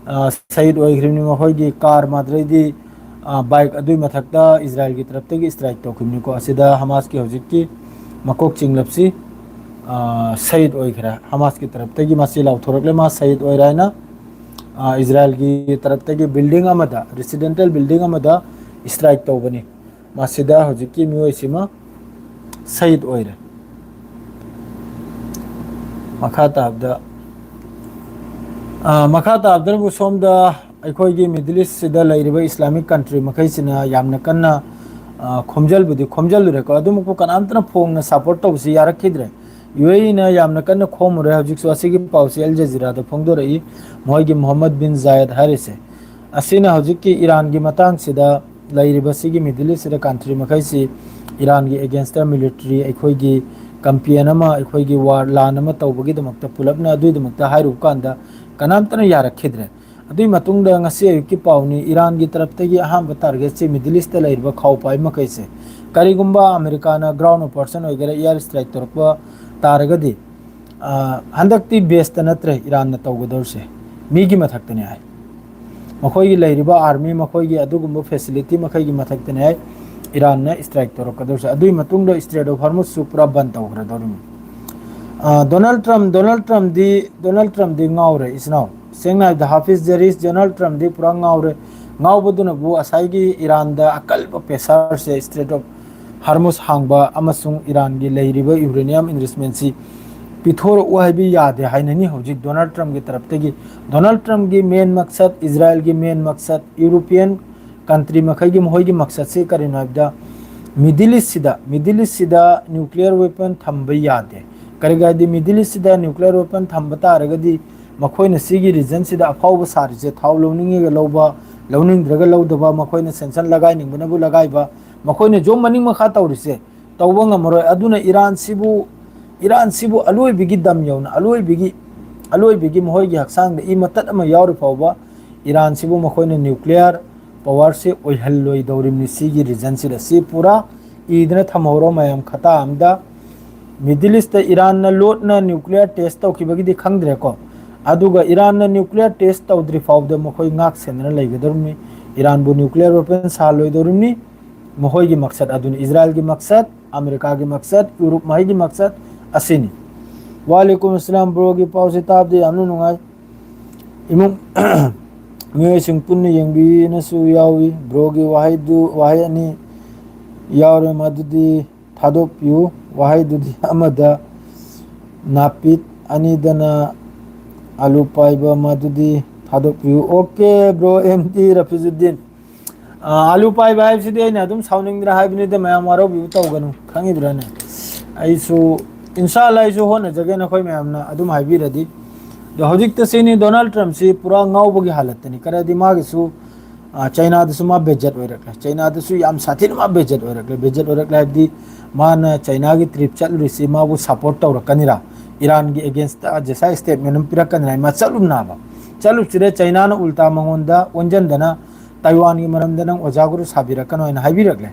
ꯑ, ꯁꯍꯤꯗ ꯑꯣꯏꯈ꯭ꯔꯤꯕꯅꯤ꯫ ꯃꯈꯣꯏꯒꯤ ꯀꯥꯔ ꯃꯥꯗ꯭ꯔꯩꯗꯤ, ꯑ, ꯕꯥꯏꯛ ꯑꯗꯨꯒꯤ ꯃꯊꯛꯇ ꯏꯖꯔꯥꯏꯜꯒꯤ ꯇꯔꯞꯇꯒꯤ ꯏꯁꯇ꯭ꯔꯥꯏꯛ ꯇꯧꯈꯤꯕꯅꯤꯀꯣ꯫ ꯑꯁꯤꯗ ꯍꯃꯥꯁꯀꯤ ꯍꯧꯖꯤꯛꯀꯤ ꯃꯀꯣꯛ ꯆꯤꯡꯂꯞꯁꯤ, ꯑ, ꯁꯍꯤꯗ ꯑꯣꯏꯈ꯭ꯔꯦ꯫ ꯍꯃꯥꯁꯀꯤ ꯇꯔꯞꯇꯒꯤ ꯃꯁꯤ ꯂꯥꯎꯊꯣꯔꯛꯂꯦ, ꯃꯥ ꯁꯍꯤꯗ ꯑꯣꯏꯔꯦ ꯍꯥꯏꯅ꯫ ꯑ, ꯏꯖꯔꯥꯏꯜꯒꯤ ꯇꯔꯞꯇꯒꯤ ꯕꯤꯜꯗꯤꯡ ꯑꯃꯗ, ꯔꯦꯁꯤꯗꯦꯟꯇꯦꯜ ꯕꯤꯜꯗꯤꯡ ꯑꯃꯗ ꯏꯁꯇ꯭ꯔꯥꯏꯛ ꯇꯧꯕꯅꯤ꯫ ꯃꯁꯤꯗ ꯍꯧꯖꯤꯛꯀꯤ ꯃꯤꯑꯣꯏꯁꯤꯃ ꯁꯍꯤꯗ ꯑꯣꯏꯔꯦ꯫ ꯃꯈꯥ ꯇꯥꯕꯗ, ꯑ, ꯃꯈꯥ ꯇꯥꯕꯗꯅꯕꯨ ꯁꯣꯝꯗ ꯑꯩꯈꯣꯏꯒꯤ ꯃꯤꯗꯜ ꯏꯁꯁꯤꯗ ꯂꯩꯔꯤꯕ ꯏꯁꯂꯥꯃꯤꯛ ꯀꯟꯇ꯭ꯔꯤ ꯃꯈꯩꯁꯤꯅ ꯌꯥꯝꯅ ꯀꯟꯅ, ꯑ, ꯈꯣꯝꯖꯜꯕꯨꯗꯤ ꯈꯣꯝꯖꯜꯂꯨꯔꯦꯀꯣ, ꯑꯗꯨꯃꯛꯄꯨ ꯀꯅꯥꯝꯇꯅ ꯐꯣꯡꯅ ꯁꯄꯣꯔꯠ ꯇꯧꯕꯁꯤ ꯌꯥꯔꯛꯈꯤꯗ꯭ꯔꯦ꯫ ꯌꯨ ꯑꯦ ꯏꯅ ꯌꯥꯝꯅ ꯀꯟꯅ ꯈꯣꯝꯃꯨꯔꯦ꯫ ꯍꯧꯖꯤꯛꯁꯨ ꯑꯁꯤꯒꯤ ꯄꯥꯎꯁꯤ ꯑꯜ ꯖꯖꯤꯔꯥꯗ ꯐꯣꯡꯗꯣꯔꯛꯏ, ꯃꯈꯣꯏꯒꯤ ꯃꯣꯍꯝꯃꯗ ꯕꯤꯟ ꯖꯥꯌꯦꯗ ꯍꯥꯏꯔꯤꯁꯦ꯫ ꯑꯁꯤꯅ ꯍꯧꯖꯤꯛꯀꯤ ꯏꯔꯥꯟꯒꯤ ꯃꯇꯥꯡꯁꯤꯗ ꯂꯩꯔꯤꯕ ꯁꯤꯒꯤ ꯃꯤꯗꯜ ꯏꯁꯁꯤꯗ ꯀꯟꯇ꯭ꯔꯤ ꯃꯈꯩꯁꯤ ꯏꯔꯥꯟꯒꯤ ꯑꯦꯒꯦꯟꯁꯇ ꯃꯤꯂꯤꯇꯔꯤ ꯑꯩꯈꯣꯏꯒꯤ ꯀꯝꯄꯦꯟ ꯑꯃ, ꯑꯩꯈꯣꯏꯒꯤ ꯋꯥꯔ ꯂꯥꯟ ꯑꯃ ꯇꯧꯕꯒꯤꯗꯃꯛꯇ ꯄꯨꯂꯞꯅ ꯑꯗꯨꯒꯤꯗꯃꯛꯇ ꯍꯥꯏꯔꯨꯕ ꯀꯥꯟꯗ ꯀꯅꯥꯝꯇꯅ ꯌꯥꯔꯛꯈꯤꯗ꯭ꯔꯦ꯫ ꯑꯗꯨꯒꯤ ꯃꯇꯨꯡꯗ ꯉꯁꯤ ꯑꯌꯨꯛꯀꯤ ꯄꯥꯎꯅꯤ, ꯏꯔꯥꯟꯒꯤ ꯇꯔꯞꯇꯒꯤ ꯑꯍꯥꯟꯕ ꯇꯥꯔꯒꯦꯠꯁꯤ ꯃꯤꯗꯜ ꯏꯁꯇ ꯂꯩꯔꯤꯕ ꯈꯥꯎ ꯄꯥꯏ ꯃꯈꯩꯁꯦ꯫ ꯀꯔꯤꯒꯨꯝꯕ ꯑꯃꯦꯔꯤꯀꯥꯅ ꯒ꯭ꯔꯥꯎꯟ ꯑꯣꯄꯔꯦꯁꯟ ꯑꯣꯏꯒꯦꯔꯥ, ꯏꯌꯥꯔ ꯏꯁꯇ꯭ꯔꯥꯏꯛ ꯇꯧꯔꯛꯄ ꯇꯥꯔꯒꯗꯤ, ꯑ, ꯍꯟꯗꯛꯇꯤ ꯕꯦꯁꯇ ꯅꯠꯇ꯭ꯔꯦ ꯏꯔꯥꯟꯅ ꯇꯧꯒꯗꯧꯔꯤꯁꯦ, ꯃꯤꯒꯤ ꯃꯊꯛꯇꯅꯦ ꯍꯥꯏ꯫ ꯃꯈꯣꯏꯒꯤ ꯂꯩꯔꯤꯕ ꯑꯥꯔꯃꯤ, ꯃꯈꯣꯏꯒꯤ ꯑꯗꯨꯒꯨꯝꯕ ꯐꯦꯁꯤꯂꯤꯇꯤ ꯃꯈꯩꯒꯤ ꯃꯊꯛꯇꯅꯦ ꯍꯥꯏ ꯏꯔꯥꯟꯅ ꯏꯁꯇ꯭ꯔꯥꯏꯛ ꯇꯧꯔꯛꯀꯗꯧꯔꯤꯁꯦ꯫ ꯑꯗꯨꯒꯤ ꯃꯇꯨꯡꯗ ꯏꯁꯇ꯭ꯔꯦꯠ ꯑꯣꯐ ꯍꯔꯃꯨꯁꯁꯨ ꯄꯨꯔꯥ ꯕꯟ ꯇꯧꯈ꯭ꯔꯗꯧꯔꯤꯃꯤ꯫ ꯑ, ꯗꯣꯅꯥꯜꯗ ꯇ꯭ꯔꯝꯞ, ꯗꯣꯅꯥꯜꯗ ꯇ꯭ꯔꯝꯞꯗꯤ, ꯗꯣꯅꯥꯜꯗ ꯇ꯭ꯔꯝꯞꯗꯤ ꯉꯥꯎꯔꯦ, ꯏꯆꯤꯟ ꯏꯅꯥꯎ꯫ ꯁꯦꯡꯅ ꯍꯥꯏꯕꯗ, ꯍꯥꯐꯤꯖ ꯖꯔꯤꯁ, ꯗꯣꯅꯥꯜꯗ ꯇ꯭ꯔꯝꯞꯗꯤ ꯄꯨꯔꯥ ꯉꯥꯎꯔꯦ꯫ ꯉꯥꯎꯕꯗꯨꯅꯕꯨ ꯉꯁꯥꯏꯒꯤ ꯏꯔꯥꯟꯗ ꯑꯀꯜꯕ ꯄ꯭ꯔꯦꯁꯔꯁꯦ, ꯏꯁꯇ꯭ꯔꯦꯠ ꯑꯣꯐ ꯍꯔꯃꯨꯁ ꯍꯥꯡꯕ ꯑꯃꯁꯨꯡ ꯏꯔꯥꯟꯒꯤ ꯂꯩꯔꯤꯕ ꯌꯨꯔꯦꯅꯤꯌꯝ ꯏꯟꯔꯤꯆꯃꯦꯟꯁꯤ ꯄꯤꯊꯣꯔꯛꯎ ꯍꯥꯏꯕ ꯌꯥꯗꯦ ꯍꯥꯏꯅꯅꯤ ꯍꯧꯖꯤꯛ ꯗꯣꯅꯥꯜꯗ ꯇ꯭ꯔꯝꯞꯀꯤ ꯇꯔꯞꯇꯒꯤ꯫ ꯗꯣꯅꯥꯜꯗ ꯇ꯭ꯔꯝꯞꯀꯤ ꯃꯦꯟ ꯃꯛꯁꯠ, ꯏꯖꯔꯥꯏꯜꯒꯤ ꯃꯦꯟ ꯃꯛꯁꯠ, ꯌꯨꯔꯣꯄꯤꯌꯟ ꯀꯟꯇ꯭ꯔꯤ ꯃꯈꯩꯒꯤ ꯃꯈꯣꯏꯒꯤ ꯃꯛꯁꯠꯁꯤ ꯀꯔꯤꯅꯣ ꯍꯥꯏꯕꯗ, ꯃꯤꯗꯜ ꯏꯁꯁꯤꯗ, ꯃꯤꯗꯜ ꯏꯁꯁꯤꯗ ꯅ꯭ꯌꯨꯀ꯭ꯂꯤꯌꯔ ꯋꯦꯄꯟ ꯊꯝꯕ ꯌꯥꯗꯦ꯫ ꯀꯔꯤꯒꯤ ꯍꯥꯏꯗꯤ, ꯃꯤꯗꯜ ꯏꯁꯁꯤꯗ ꯅ꯭ꯌꯨꯀ꯭ꯂꯤꯌꯔ ꯋꯦꯄꯟ ꯊꯝꯕ ꯇꯥꯔꯒꯗꯤ ꯃꯈꯣꯏꯅ ꯁꯤꯒꯤ ꯔꯤꯖꯟꯁꯤꯗ ꯑꯐꯥꯎꯕ ꯁꯥꯔꯤꯁꯦ, ꯊꯥꯎ ꯂꯧꯅꯤꯡꯉꯒ ꯂꯧꯕ, ꯂꯧꯅꯤꯡꯗ꯭ꯔꯒ ꯂꯧꯗꯕ, ꯃꯈꯣꯏꯅ ꯁꯦꯟꯁꯟ ꯂꯒꯥꯏꯅꯤꯡꯕꯅꯕꯨ ꯂꯒꯥꯏꯕ, ꯃꯈꯣꯏꯅ ꯖꯣꯝ ꯃꯅꯤꯡ ꯃꯈꯥ ꯇꯧꯔꯤꯁꯦ ꯇꯧꯕ ꯉꯝꯃꯔꯣꯏ꯫ ꯑꯗꯨꯅ ꯏꯔꯥꯟꯁꯤꯕꯨ, ꯏꯔꯥꯟꯁꯤꯕꯨ ꯑꯂꯣꯏꯕꯒꯤ ꯗꯝ ꯌꯧꯅ, ꯑꯂꯣꯏꯕꯒꯤ, ꯑꯂꯣꯏꯕꯒꯤ ꯃꯈꯣꯏꯒꯤ ꯍꯛꯆꯥꯡꯗ ꯏ ꯃꯇꯠ ꯑꯃ ꯌꯥꯎꯔꯤ ꯐꯥꯎꯕ ꯏꯔꯥꯟꯁꯤꯕꯨ ꯃꯈꯣꯏꯅ ꯅ꯭ꯌꯨꯀ꯭ꯂꯤꯌꯔ ꯄꯋꯥꯔꯁꯦ ꯑꯣꯏꯍꯜꯂꯣꯏꯗꯧꯔꯤꯕꯅꯤ ꯁꯤꯒꯤ ꯔꯤꯖꯟꯁꯤꯗ꯫ ꯁꯤ ꯄꯨꯔꯥ ꯏꯗꯅ ꯊꯝꯍꯧꯔꯣ ꯃꯌꯥꯝ, ꯈꯇꯥ ꯑꯝꯗ꯫ Middle East ꯇ ꯏꯔꯥꯟꯅ ꯂꯣꯠꯅ nuclear test ꯇꯧꯈꯤꯕꯒꯤꯗꯤ ꯈꯪꯗ꯭ꯔꯦꯀꯣ, ꯑꯗꯨꯒ ꯏꯔꯥꯟꯅ nuclear test ꯇꯧꯗ꯭ꯔꯤ ꯐꯥꯎꯗ ꯃꯈꯣꯏ ꯉꯥꯛ ꯁꯦꯟꯗꯅ ꯂꯩꯒꯗꯧꯔꯤꯕꯅꯤ꯫ ꯏꯔꯥꯟꯕꯨ nuclear weapon ꯁꯥꯍꯜꯂꯣꯏꯗꯧꯔꯤꯕꯅꯤ꯫ ꯃꯈꯣꯏꯒꯤ ꯃꯛꯁꯠ ꯑꯗꯨꯅꯤ, ꯏꯖꯔꯥꯏꯜꯒꯤ ꯃꯛꯁꯠ, ꯑꯃꯦꯔꯤꯀꯥꯒꯤ ꯃꯛꯁꯠ, ꯌꯨꯔꯨꯞ ꯃꯍꯩꯒꯤ ꯃꯛꯁꯠ ꯑꯁꯤꯅꯤ꯫ ꯋꯥꯂꯦꯀꯨꯝ ꯑꯁꯂꯥꯝ꯫ ꯕ꯭ꯔꯣꯒꯤ ꯄꯥꯎꯁꯦ ꯇꯥꯕꯗ ꯌꯥꯝꯅ ꯅꯨꯡꯉꯥꯏ꯫ ꯏꯃꯨꯡ ꯃꯤꯑꯣꯏꯁꯤꯡ ꯄꯨꯟꯅ ꯌꯦꯡꯕꯤꯅꯁꯨ ꯌꯥꯎꯏ꯫ ꯕ꯭ꯔꯣꯒꯤ ꯋꯥꯍꯩꯗꯨ, ꯋꯥꯍꯩ ꯑꯅꯤ ꯌꯥꯎꯔꯦ, ꯃꯗꯨꯗꯤ ꯊꯥꯗꯣꯛꯄꯤꯌꯨ꯫ ꯋꯥꯍꯩꯗꯨꯗꯤ ꯑꯃꯗ ꯅꯥꯄꯤꯠ, ꯑꯅꯤꯗꯅ ꯑꯂꯨ ꯄꯥꯏꯕ, ꯃꯗꯨꯗꯤ ꯊꯥꯗꯣꯛꯄꯤꯌꯨ꯫ OK bro, M D ꯔꯐꯤꯖꯨꯗꯤꯟ꯫ ꯑꯥ, ꯑꯂꯨ ꯄꯥꯏꯕ ꯍꯥꯏꯕꯁꯤꯗꯤ ꯑꯩꯅ ꯑꯗꯨꯝ ꯁꯥꯎꯅꯤꯡꯗꯅ ꯍꯥꯏꯕꯅꯤꯗ, ꯃꯌꯥꯝ ꯋꯥꯔꯧꯕꯤꯕ ꯇꯧꯒꯅꯨ, ꯈꯪꯉꯤꯗ꯭ꯔꯥꯅꯦ? ꯑꯩꯁꯨ, ꯏꯟꯁꯥ ꯑꯜꯂꯥ, ꯑꯩꯁꯨ ꯍꯣꯠꯅꯖꯒꯦ ꯅꯈꯣꯏ ꯃꯌꯥꯝꯅ ꯑꯗꯨꯝ ꯍꯥꯏꯕꯤꯔꯗꯤ꯫ ꯑꯗꯣ ꯍꯧꯖꯤꯛꯇ ꯁꯤꯅꯤ, ꯗꯣꯅꯥꯜꯗ ꯇ꯭ꯔꯝꯞꯁꯤ ꯄꯨꯔꯥ ꯉꯥꯎꯕꯒꯤ ꯍꯥꯂꯠꯇꯅꯤ꯫ ꯀꯔꯤꯗꯤ ꯃꯥꯒꯤꯁꯨ, ꯑꯥ, ꯆꯩꯅꯥꯗꯁꯨ ꯃꯥ ꯕꯦꯖꯦꯠ ꯑꯣꯏꯔꯛꯂꯦ, ꯆꯩꯅꯥꯗꯁꯨ ꯌꯥꯝ ꯁꯥꯊꯤꯅ ꯃꯥ ꯕꯦꯖꯦꯠ ꯑꯣꯏꯔꯛꯂꯦ꯫ ꯕꯦꯖꯦꯠ ꯑꯣꯏꯔꯛꯂꯦ ꯍꯥꯏꯕꯗꯤ ꯃꯥꯅ ꯆꯩꯅꯥꯒꯤ ꯇ꯭ꯔꯤꯞ ꯆꯠꯂꯨꯔꯤꯁꯤ ꯃꯥꯕꯨ ꯁꯄꯣꯔꯠ ꯇꯧꯔꯛꯀꯅꯤꯔꯥ, ꯏꯔꯥꯟꯒꯤ ꯑꯦꯒꯦꯟꯁꯇ ꯉꯁꯥꯏ ꯁ꯭ꯇꯦꯠꯃꯦꯟ ꯑꯃ ꯄꯤꯔꯛꯀꯅꯤꯔꯥ ꯍꯥꯏ ꯃꯥ ꯆꯠꯂꯨꯝꯅꯕ꯫ ꯆꯠꯂꯨꯕꯁꯤꯗ ꯆꯩꯅꯥꯅ ꯎꯜꯇꯥ ꯃꯉꯣꯟꯗ ꯑꯣꯟꯁꯤꯟꯗꯅ ꯇꯥꯏꯋꯥꯟꯒꯤ ꯃꯔꯝꯗ ꯅꯪ ꯑꯣꯖꯥ ꯒꯨꯔꯨ ꯁꯥꯕꯤꯔꯛꯀꯅꯣ ꯍꯥꯏꯅ ꯍꯥꯏꯕꯤꯔꯛꯂꯦ꯫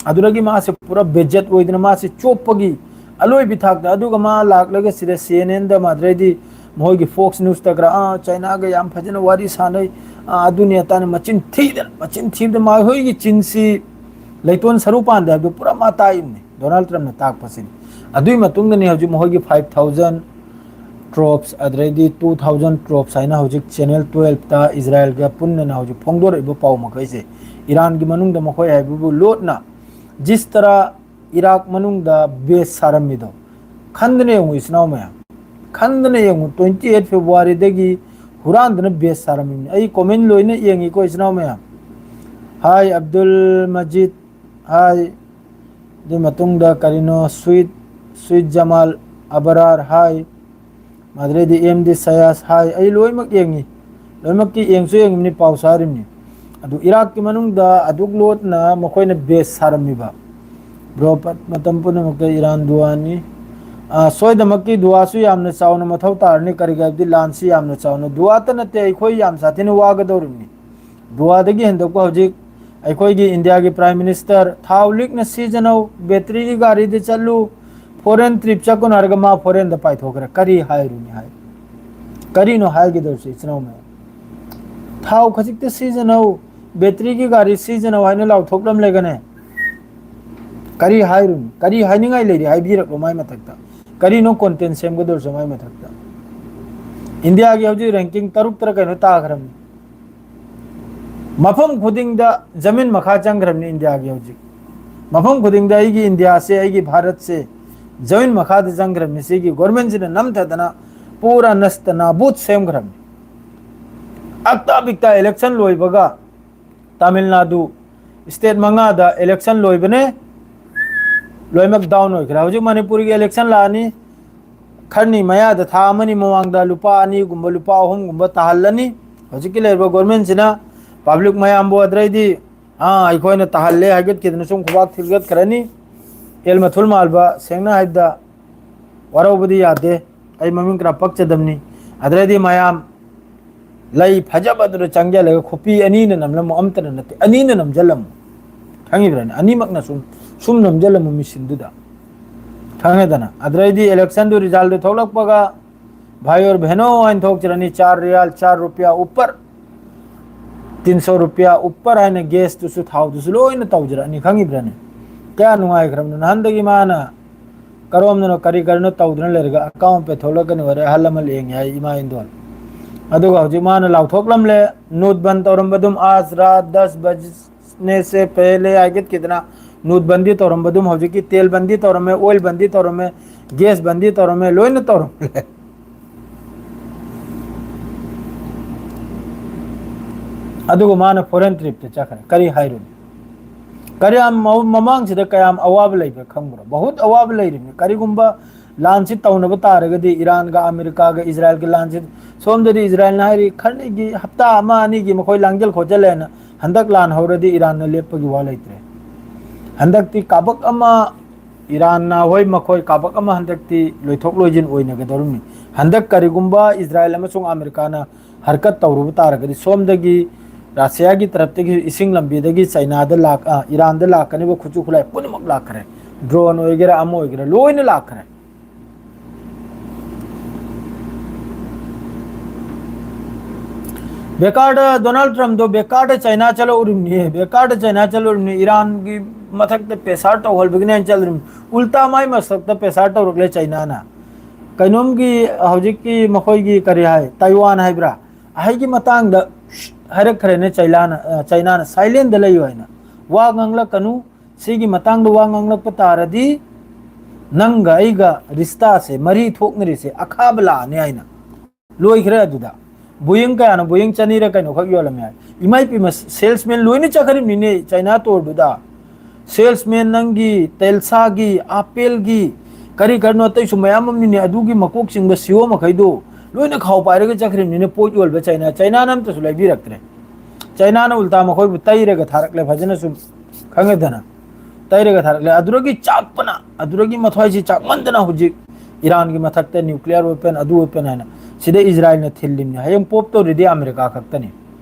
ꯑꯗꯨꯗꯒꯤ ꯃꯥꯁꯦ ꯄꯨꯔꯥ ꯕꯦꯖꯦꯠ ꯑꯣꯏꯗꯅ ꯃꯥꯁꯦ ꯆꯣꯞꯄꯒꯤ ꯑꯂꯣꯏꯕꯤ ꯊꯥꯛꯇ, ꯑꯗꯨꯒ ꯃꯥ ꯂꯥꯛꯂꯒ ꯁꯤꯗ ꯁꯤ ꯑꯦꯟ ꯑꯦꯟꯗ ꯃꯥꯗ꯭ꯔꯩꯗꯤ ꯃꯈꯣꯏꯒꯤ ꯐꯣꯛꯁ ꯅ꯭ꯌꯨꯁꯇ ꯈꯔ, "ꯑꯥ, ꯆꯩꯅꯥꯒ ꯌꯥꯝ ꯐꯖꯅ ꯋꯥꯔꯤ ꯁꯥꯟꯅꯩ, ꯑꯥ, ꯑꯗꯨꯅꯤ ꯑꯇꯥꯅꯤ", ꯃꯆꯤꯟ ꯊꯤꯗꯅ, ꯃꯆꯤꯟ ꯊꯤꯕꯗ ꯃꯈꯣꯏꯒꯤ ꯆꯤꯟꯁꯤ ꯂꯩꯇꯣꯟ ꯁꯔꯨ ꯄꯥꯟꯗꯦ ꯍꯥꯏꯕꯗꯨ ꯄꯨꯔꯥ ꯃꯥ ꯇꯥꯛꯏꯕꯅꯤ, ꯗꯣꯅꯥꯜꯗ ꯇ꯭ꯔꯝꯞꯅ ꯇꯥꯛꯄꯁꯤꯅꯤ꯫ ꯑꯗꯨꯒꯤ ꯃꯇꯨꯡꯗꯅꯤ ꯍꯧꯖꯤꯛ ꯃꯈꯣꯏꯒꯤ five thousand troops, ꯑꯗꯨꯗꯩꯗꯤ two thousand troops ꯍꯥꯏꯅ ꯍꯧꯖꯤꯛ Channel Twelveꯇ ꯏꯖꯔꯥꯏꯜꯒ ꯄꯨꯟꯅꯅ ꯍꯧꯖꯤꯛ ꯐꯣꯡꯗꯣꯔꯛꯏꯕ ꯄꯥꯎ ꯃꯈꯩꯁꯦ꯫ ꯏꯔꯥꯟꯒꯤ ꯃꯅꯨꯡꯗ ꯃꯈꯣꯏ ꯍꯥꯏꯕꯕꯨ ꯂꯣꯠꯅ ꯖꯤꯁ ꯇꯔꯥ ꯏꯔꯥꯛ ꯃꯅꯨꯡꯗ ꯕꯦꯁ ꯁꯥꯔꯝꯃꯤꯗꯣ꯫ ꯈꯟꯗꯅ ꯌꯦꯡꯉꯨ, ꯏꯆꯤꯟ ꯏꯅꯥꯎ ꯃꯌꯥꯝ, ꯈꯟꯗꯅ ꯌꯦꯡꯉꯨ, twenty eight Februaryꯗꯒꯤ ꯍꯨꯔꯥꯟꯗꯅ ꯕꯦꯁ ꯁꯥꯔꯝꯃꯤꯅꯤ꯫ ꯑꯩ ꯀꯣꯃꯦꯟ ꯂꯣꯏꯅ ꯌꯦꯡꯉꯤꯀꯣ, ꯏꯆꯤꯟ ꯏꯅꯥꯎ ꯃꯌꯥꯝ꯫ ꯍꯥꯏ ꯑꯕꯗꯨꯜ ꯃꯖꯤꯗ, ꯍꯥꯏ꯫ ꯑꯗꯨꯒꯤ ꯃꯇꯨꯡꯗ ꯀꯔꯤꯅꯣ, ꯁ꯭ꯋꯤꯠ, ꯁ꯭ꯋꯤꯠ ꯖꯃꯥꯜ ꯑꯕꯔꯥꯔ, ꯍꯥꯏ꯫ ꯑꯗꯨꯗꯩꯗꯤ ꯑꯦꯝ ꯗꯤ ꯁꯌꯥꯁ, ꯍꯥꯏ꯫ ꯑꯩ ꯂꯣꯏꯅꯃꯛ ꯌꯦꯡꯉꯤ, ꯂꯣꯏꯅꯃꯛꯀꯤ ꯌꯦꯡꯁꯨ ꯌꯦꯡꯉꯤꯕꯅꯤ, ꯄꯥꯎ ꯁꯥꯔꯤꯕꯅꯤ꯫ ꯑꯗꯨ ꯏꯔꯥꯛꯀꯤ ꯃꯅꯨꯡꯗ ꯑꯗꯨꯛ ꯂꯣꯠꯅ ꯃꯈꯣꯏꯅ ꯕꯦꯁ ꯁꯥꯔꯝꯃꯤꯕ꯫ ꯕ꯭ꯔꯣ, ꯄ-, ꯃꯇꯝ ꯄꯨꯝꯅꯃꯛꯇ ꯏꯔꯥꯟ ꯗꯨꯋꯥꯅꯤ꯫ ꯑꯥ, ꯁꯣꯏꯗꯃꯛꯀꯤ ꯗꯨꯋꯥꯁꯨ ꯌꯥꯝꯅ ꯆꯥꯎꯅ ꯃꯊꯧ ꯇꯥꯔꯅꯤ, ꯀꯔꯤꯒꯤ ꯍꯥꯏꯕꯗꯤ ꯂꯥꯟꯁꯤ ꯌꯥꯝꯅ ꯆꯥꯎꯅ, ꯗꯨꯋꯥꯇ ꯅꯠꯇꯦ, ꯑꯩꯈꯣꯏ ꯌꯥꯝ ꯁꯥꯊꯤꯅ ꯋꯥꯒꯗꯧꯔꯤꯕꯅꯤ꯫ ꯗꯨꯋꯥꯗꯒꯤ ꯍꯦꯟꯗꯣꯛꯄ ꯍꯧꯖꯤꯛ ꯑꯩꯈꯣꯏꯒꯤ ꯏꯟꯗꯤꯌꯥꯒꯤ Prime Minister, "ꯊꯥꯎ ꯂꯤꯛꯅ ꯁꯤꯖꯤꯟꯅꯧ, ꯕꯦꯇ꯭ꯔꯤꯒꯤ ꯒꯥꯔꯤꯗ ꯆꯠꯂꯨ, foreign trip ꯆꯠꯀꯅꯨ" ꯍꯥꯏꯔꯒ ꯃꯥ foreignꯗ ꯄꯥꯏꯊꯣꯛꯈ꯭ꯔꯦ꯫ ꯀꯔꯤ ꯍꯥꯏꯔꯨꯅꯤ ꯍꯥꯏ? ꯀꯔꯤꯅꯣ ꯍꯥꯏꯒꯗꯧꯔꯤꯁꯦ, ꯏꯆꯤꯟ ꯏꯅꯥꯎ ꯃꯌꯥꯝ? "ꯊꯥꯎ ꯈꯖꯤꯛꯇ ꯁꯤꯖꯤꯟꯅꯧ, ꯕꯦꯇ꯭ꯔꯤꯒꯤ ꯒꯥꯔꯤ ꯁꯤꯖꯤꯟꯅꯧ" ꯍꯥꯏꯅ ꯂꯥꯎꯊꯣꯛꯂꯝꯂꯒꯅꯦ, ꯀꯔꯤ ꯍꯥꯏꯔꯨꯅꯤ? ꯀꯔꯤ ꯍꯥꯏꯅꯤꯡꯉꯥꯏ ꯂꯩꯔꯤ? ꯍꯥꯏꯕꯤꯔꯛꯂꯣ ꯃꯥꯏ ꯃꯊꯛꯇ꯫ ꯀꯔꯤꯅꯣ content ꯁꯦꯝꯒꯗꯧꯔꯤꯁꯦ ꯃꯥꯏ ꯃꯊꯛꯇ? ꯏꯟꯗꯤꯌꯥꯒꯤ ꯍꯧꯖꯤꯛ ranking ꯇꯔꯨꯛꯇꯔ ꯀꯩꯅꯣ ꯇꯥꯈ꯭ꯔꯕꯅꯤ꯫ ꯃꯐꯝ ꯈꯨꯗꯤꯡꯗ ꯖꯃꯤꯟ ꯃꯈꯥ ꯆꯪꯈ꯭ꯔꯕꯅꯤ ꯏꯟꯗꯤꯌꯥꯒꯤ ꯍꯧꯖꯤꯛ꯫ ꯃꯐꯝ ꯈꯨꯗꯤꯡꯗ ꯑꯩꯒꯤ ꯏꯟꯗꯤꯌꯥꯁꯦ, ꯑꯩꯒꯤ ꯚꯥꯔꯠꯁꯦ ꯖꯃꯤꯟ ꯃꯈꯥꯗ ꯆꯪꯈ꯭ꯔꯕꯅꯤ꯫ ꯁꯤꯒꯤ governmentꯁꯤꯅ ꯅꯝꯊꯗꯅ ꯄꯨꯔꯥ ꯅꯁꯇ ꯅꯥꯕꯨꯠ ꯁꯦꯝꯈ꯭ꯔꯕꯅꯤ꯫ ꯑꯛꯇ ꯕꯤꯛꯇ election ꯂꯣꯏꯕꯒ ꯇꯥꯃꯤꯜ ꯅꯥꯗꯨ state ꯃꯉꯥꯗ election ꯂꯣꯏꯕꯅꯦ, ꯂꯣꯏꯅꯃꯛ down ꯑꯣꯏꯈ꯭ꯔꯦ꯫ ꯍꯧꯖꯤꯛ ꯃꯅꯤꯄꯨꯔꯒꯤ election ꯂꯥꯛꯑꯅꯤ, ꯈꯔꯅꯤ ꯃꯌꯥꯗ, ꯊꯥ ꯑꯃꯅꯤ ꯃꯃꯥꯡꯗ ꯂꯨꯄꯥ ꯑꯅꯤꯒꯨꯝꯕ, ꯂꯨꯄꯥ ꯑꯍꯨꯝꯒꯨꯝꯕ ꯇꯥꯍꯜꯂꯅꯤ꯫ ꯍꯧꯖꯤꯛꯀꯤ ꯂꯩꯔꯤꯕ governmentꯁꯤꯅ public ꯃꯌꯥꯝꯕꯨ, ꯑꯗꯩꯗꯤ, ꯑꯥ, ꯑꯩꯈꯣꯏꯅ ꯇꯥꯍꯜꯂꯦ ꯍꯥꯏꯒꯠꯈꯤꯗꯅ ꯁꯨꯝ ꯈꯨꯕꯥꯛ ꯊꯤꯒꯠꯈ꯭ꯔꯅꯤ꯫ ꯑꯦꯜ ꯃꯊꯨꯜ ꯃꯥꯜꯕ, ꯁꯦꯡꯅ ꯍꯥꯏꯕꯗ, ꯋꯥꯔꯧꯕꯗꯤ ꯌꯥꯗꯦ꯫ ꯑꯩ ꯃꯃꯤꯡ ꯈꯔ ꯄꯛꯆꯗꯕꯅꯤ꯫ ꯑꯗꯨꯗꯩꯗꯤ ꯃꯌꯥꯝ ꯂꯩ ꯐꯖꯕꯗꯨꯗ ꯆꯪꯁꯤꯜꯂꯒ ꯈꯨꯄꯤ ꯑꯅꯤꯅ ꯅꯝꯂꯝꯃꯣ, ꯑꯝꯇꯅ ꯅꯠꯇꯦ, ꯑꯅꯤꯅ ꯅꯝꯁꯤꯜꯂꯝꯃꯣ꯫ ꯈꯪꯉꯤꯕ꯭ꯔꯥꯅꯦ? ꯑꯅꯤꯃꯛꯅ ꯁꯨꯝ, ꯁꯨꯝ ꯅꯝꯁꯤꯜꯂꯝꯃꯣ ꯃꯦꯆꯤꯟꯗꯨꯗ꯫ ꯈꯪꯉꯦꯗꯅ? ꯑꯗꯨꯗꯩꯗꯤ electionꯗꯨ resultꯗꯨ ꯊꯣꯛꯂꯛꯄꯒ, "ꯚꯥꯏ ꯑꯣꯔ ꯕꯍꯅꯣ" ꯍꯥꯏꯅ ꯊꯣꯛꯆꯔꯅꯤ, "ꯆꯥꯔ ꯔꯤꯌꯥꯜ, ꯆꯥꯔ ꯔꯨꯄꯤꯌꯥ ꯎꯞꯄꯔ, ꯇꯤꯟ ꯁꯣ ꯔꯨꯄꯤꯌꯥ ꯎꯞꯄꯔ" ꯍꯥꯏꯅ gasꯇꯨꯁꯨ, ꯊꯥꯎꯗꯨꯁꯨ ꯂꯣꯏꯅ ꯇꯧꯖꯔꯛꯑꯅꯤ꯫ ꯈꯪꯉꯤꯕ꯭ꯔꯥꯅꯦ? ꯀꯌꯥ ꯅꯨꯡꯉꯥꯏꯈ꯭ꯔꯕꯅꯣ? ꯅꯍꯥꯟꯗꯒꯤ ꯃꯥꯅ ꯀꯔꯣꯝꯗꯅꯣ ꯀꯔꯤ ꯀꯔꯤꯅꯣ ꯇꯧꯗꯨꯅ ꯂꯩꯔꯒ account ꯄꯦꯊꯣꯛꯂꯛꯀꯅꯤ ꯑꯣꯏꯔꯦ, ꯑꯍꯜ ꯑꯃ ꯂꯦꯡꯉꯦ ꯍꯥꯏ ꯏꯃꯥ ꯏꯟꯗꯣꯜ꯫ ꯑꯗꯨꯒ ꯍꯧꯖꯤꯛ ꯃꯥꯅ ꯂꯥꯎꯊꯣꯛꯂꯝꯂꯦ, "ꯅꯣꯠ ꯕꯟ ꯇꯧꯔꯝꯕꯗꯨꯝ ꯑꯥꯖ ꯔꯥꯠ ꯗꯁ ꯕꯖꯅꯦ ꯁꯦ ꯄꯦꯍꯂꯦ" ꯍꯥꯏꯒꯠꯈꯤꯗꯅ, ꯅꯣꯠ ꯕꯟꯗꯤ ꯇꯧꯔꯝꯕꯗꯨꯝ ꯍꯧꯖꯤꯛꯀꯤ ꯇꯦꯜ ꯕꯟꯗꯤ ꯇꯧꯔꯝꯃꯦ, oil ꯕꯟꯗꯤ ꯇꯧꯔꯝꯃꯦ, gas ꯕꯟꯗꯤ ꯇꯧꯔꯝꯃꯦ, ꯂꯣꯏꯅ ꯇꯧꯔꯝꯂꯦ꯫ ꯑꯗꯨꯒ ꯃꯥꯅ foreign tripꯇ ꯆꯠꯈ꯭ꯔꯦ꯫ ꯀꯔꯤ ꯍꯥꯏꯔꯨꯅꯤ? ꯀꯌꯥꯝ ꯃ-, ꯃꯃꯥꯡꯁꯤꯗ ꯀꯌꯥꯝ ꯑꯋꯥꯕ ꯂꯩꯕ꯭ꯔꯥ ꯈꯪꯕ꯭ꯔꯥ? ꯕꯍꯨꯠ ꯑꯋꯥꯕ ꯂꯩꯔꯤꯕꯅꯤ꯫ ꯀꯔꯤꯒꯨꯝꯕ ꯂꯥꯟꯁꯤ ꯇꯧꯅꯕ ꯇꯥꯔꯒꯗꯤ, ꯏꯔꯥꯟꯒ ꯑꯃꯦꯔꯤꯀꯥꯒ ꯏꯖꯔꯥꯏꯜꯒꯤ ꯂꯥꯟꯁꯤ, ꯁꯣꯝꯗꯗꯤ ꯏꯖꯔꯥꯏꯜꯅ ꯍꯥꯏꯔꯤ, "ꯈꯔꯅꯤꯒꯤ, ꯍꯞꯇꯥ ꯑꯃ ꯑꯅꯤꯒꯤ ꯃꯈꯣꯏ ꯂꯥꯡꯖꯤꯜ ꯈꯣꯠꯆꯜꯂꯦꯅ, ꯍꯟꯗꯛ ꯂꯥꯟ ꯍꯧꯔꯗꯤ ꯏꯔꯥꯟꯅ ꯂꯦꯞꯄꯒꯤ ꯋꯥ ꯂꯩꯇ꯭ꯔꯦ꯫ ꯍꯟꯗꯛꯇꯤ ꯀꯥꯕꯛ ꯑꯃ ꯏꯔꯥꯟꯅ ꯍꯣꯏ ꯃꯈꯣꯏ ꯀꯥꯕꯛ ꯑꯃ ꯍꯟꯗꯛꯇꯤ ꯂꯣꯏꯊꯣꯛ ꯂꯣꯏꯁꯤꯟ ꯑꯣꯏꯅꯒꯗꯧꯔꯤꯕꯅꯤ꯫ ꯍꯟꯗꯛ ꯀꯔꯤꯒꯨꯝꯕ ꯏꯖꯔꯥꯏꯜ ꯑꯃꯁꯨꯡ ꯑꯃꯦꯔꯤꯀꯥꯅ ꯍꯔꯀꯠ ꯇꯧꯔꯨꯕ ꯇꯥꯔꯒꯗꯤ ꯁꯣꯝꯗꯒꯤ ꯔꯁꯤꯌꯥꯒꯤ ꯇꯔꯞꯇꯒꯤ ꯏꯁꯤꯡ ꯂꯝꯕꯤꯗꯒꯤ ꯆꯩꯅꯥꯗ ꯂꯥꯛ-, ꯑ, ꯏꯔꯥꯟꯗ ꯂꯥꯛꯀꯅꯤꯕ ꯈꯨꯠꯁꯨ ꯈꯨꯠꯂꯥꯏ ꯄꯨꯝꯅꯃꯛ ꯂꯥꯛꯈ꯭ꯔꯦ꯫ ꯗ꯭ꯔꯣꯟ ꯑꯣꯏꯒꯦꯔꯥ, ꯑꯃ ꯑꯣꯏꯒꯦꯔꯥ, ꯂꯣꯏꯅ ꯂꯥꯛꯈ꯭ꯔꯦ꯫ ꯕꯦꯀꯥꯔꯗ ꯗꯣꯅꯥꯜꯗ ꯇ꯭ꯔꯝꯞꯗꯣ ꯕꯦꯀꯥꯔꯗ ꯆꯩꯅꯥ ꯆꯠꯂꯛꯎꯔꯤꯕꯅꯤ, ꯕꯦꯀꯥꯔꯗ ꯆꯩꯅꯥ ꯆꯠꯂꯨꯔꯤꯕꯅꯤ, ꯏꯔꯥꯟꯒꯤ ꯃꯊꯛꯇ ꯄ꯭ꯔꯦꯁꯥꯔ ꯇꯧꯍꯜꯕꯒꯤꯅꯦ ꯍꯥꯏꯅ ꯆꯠꯂꯨꯔꯤꯕꯅꯤ꯫ ꯎꯜꯇꯥ ꯃꯥꯏ ꯃꯊꯛꯇ ꯄ꯭ꯔꯦꯁꯥꯔ ꯇꯧꯔꯛꯂꯦ ꯆꯩꯅꯥꯅ꯫ ꯀꯩꯅꯣꯝꯒꯤ ꯍꯧꯖꯤꯛꯀꯤ ꯃꯈꯣꯏꯒꯤ ꯀꯔꯤ ꯍꯥꯏ, ꯇꯥꯏꯋꯥꯟ ꯍꯥꯏꯕ꯭ꯔꯥ, ꯑꯍꯩꯒꯤ ꯃꯇꯥꯡꯗ ꯍꯥꯏꯔꯛꯈ꯭ꯔꯦꯅꯦ ꯆꯩꯅꯥꯅ, ꯑ, ꯆꯩꯅꯥꯅ ꯁꯥꯏꯂꯦꯟꯗ ꯂꯩꯌꯨ ꯍꯥꯏꯅ꯫ ꯋꯥ ꯉꯥꯡꯂꯛꯀꯅꯨ, ꯁꯤꯒꯤ ꯃꯇꯥꯡꯗ ꯋꯥ ꯉꯥꯡꯂꯛꯄ ꯇꯥꯔꯗꯤ ꯅꯪꯒ ꯑꯩꯒ ꯔꯤꯁꯇꯥꯁꯦ, ꯃꯔꯤ ꯊꯣꯛꯅꯔꯤꯁꯦ ꯑꯈꯥꯕ ꯂꯥꯛꯑꯅꯤ ꯍꯥꯏꯅ꯫ ꯂꯣꯏꯈ꯭ꯔꯦ ꯑꯗꯨꯗ꯫ ꯕꯣꯌꯤꯡ ꯀꯌꯥꯅꯣ, ꯕꯣꯌꯤꯡ ꯆꯅꯤꯔ ꯀꯩꯅꯣꯈꯛ ꯌꯣꯜꯂꯝꯃꯦ ꯍꯥꯏ꯫ ꯏꯃꯥꯏ ꯄꯦꯝꯃ, ꯁꯦꯜꯁꯃꯦꯟ ꯂꯣꯏꯅ ꯆꯠꯈ꯭ꯔꯤꯕꯅꯤꯅꯦ ꯆꯩꯅꯥ ꯇꯣꯔꯗꯨꯗ꯫ ꯁꯦꯜꯁꯃꯦꯟ, ꯅꯪꯒꯤ ꯇꯦꯜꯁꯥꯒꯤ, ꯑꯦꯄꯜꯒꯤ, ꯀꯔꯤ ꯀꯔꯤꯅꯣ ꯑꯇꯩꯁꯨ ꯃꯌꯥꯝ ꯑꯃꯅꯤꯅꯦ, ꯑꯗꯨꯒꯤ ꯃꯀꯣꯛ ꯆꯤꯡꯕ ꯁꯤꯑꯣ ꯃꯈꯩꯗꯣ ꯂꯣꯏꯅ ꯈꯥꯎ ꯄꯥꯏꯔꯒ ꯆꯠꯈ꯭ꯔꯤꯕꯅꯤꯅꯦ ꯄꯣꯠ ꯌꯣꯜꯕ ꯆꯩꯅꯥ꯫ ꯆꯩꯅꯥꯅ ꯑꯝꯇꯁꯨ ꯂꯩꯕꯤꯔꯛꯇ꯭ꯔꯦ꯫ ꯆꯩꯅꯥꯅ ꯎꯜꯇꯥ ꯃꯈꯣꯏꯕꯨ ꯇꯩꯔꯒ ꯊꯥꯔꯛꯂꯦ, ꯐꯖꯅ ꯁꯨꯝ ꯈꯪꯉꯦꯗꯅ, ꯇꯩꯔꯒ ꯊꯥꯔꯛꯂꯦ꯫ ꯑꯗꯨꯗꯒꯤ ꯆꯥꯛꯄꯅ, ꯑꯗꯨꯗꯒꯤ ꯃꯊ꯭ꯋꯥꯏꯁꯤ ꯆꯥꯛꯃꯟꯗꯅ ꯍꯧꯖꯤꯛ ꯏꯔꯥꯟꯒꯤ ꯃꯊꯛꯇ ꯅ꯭ꯌꯨꯀ꯭ꯂꯤꯌꯔ ꯋꯦꯄꯟ, ꯑꯗꯨ ꯋꯦꯄꯟ ꯍꯥꯏꯅ ꯁꯤꯗ ꯏꯖꯔꯥꯏꯜꯅ ꯊꯤꯜꯂꯤꯕꯅꯤ꯫ ꯍꯌꯦꯡ ꯄꯣꯞ ꯇꯧꯔꯤꯗꯤ ꯑꯃꯦꯔꯤꯀꯥ ꯈꯛꯇꯅꯤ꯫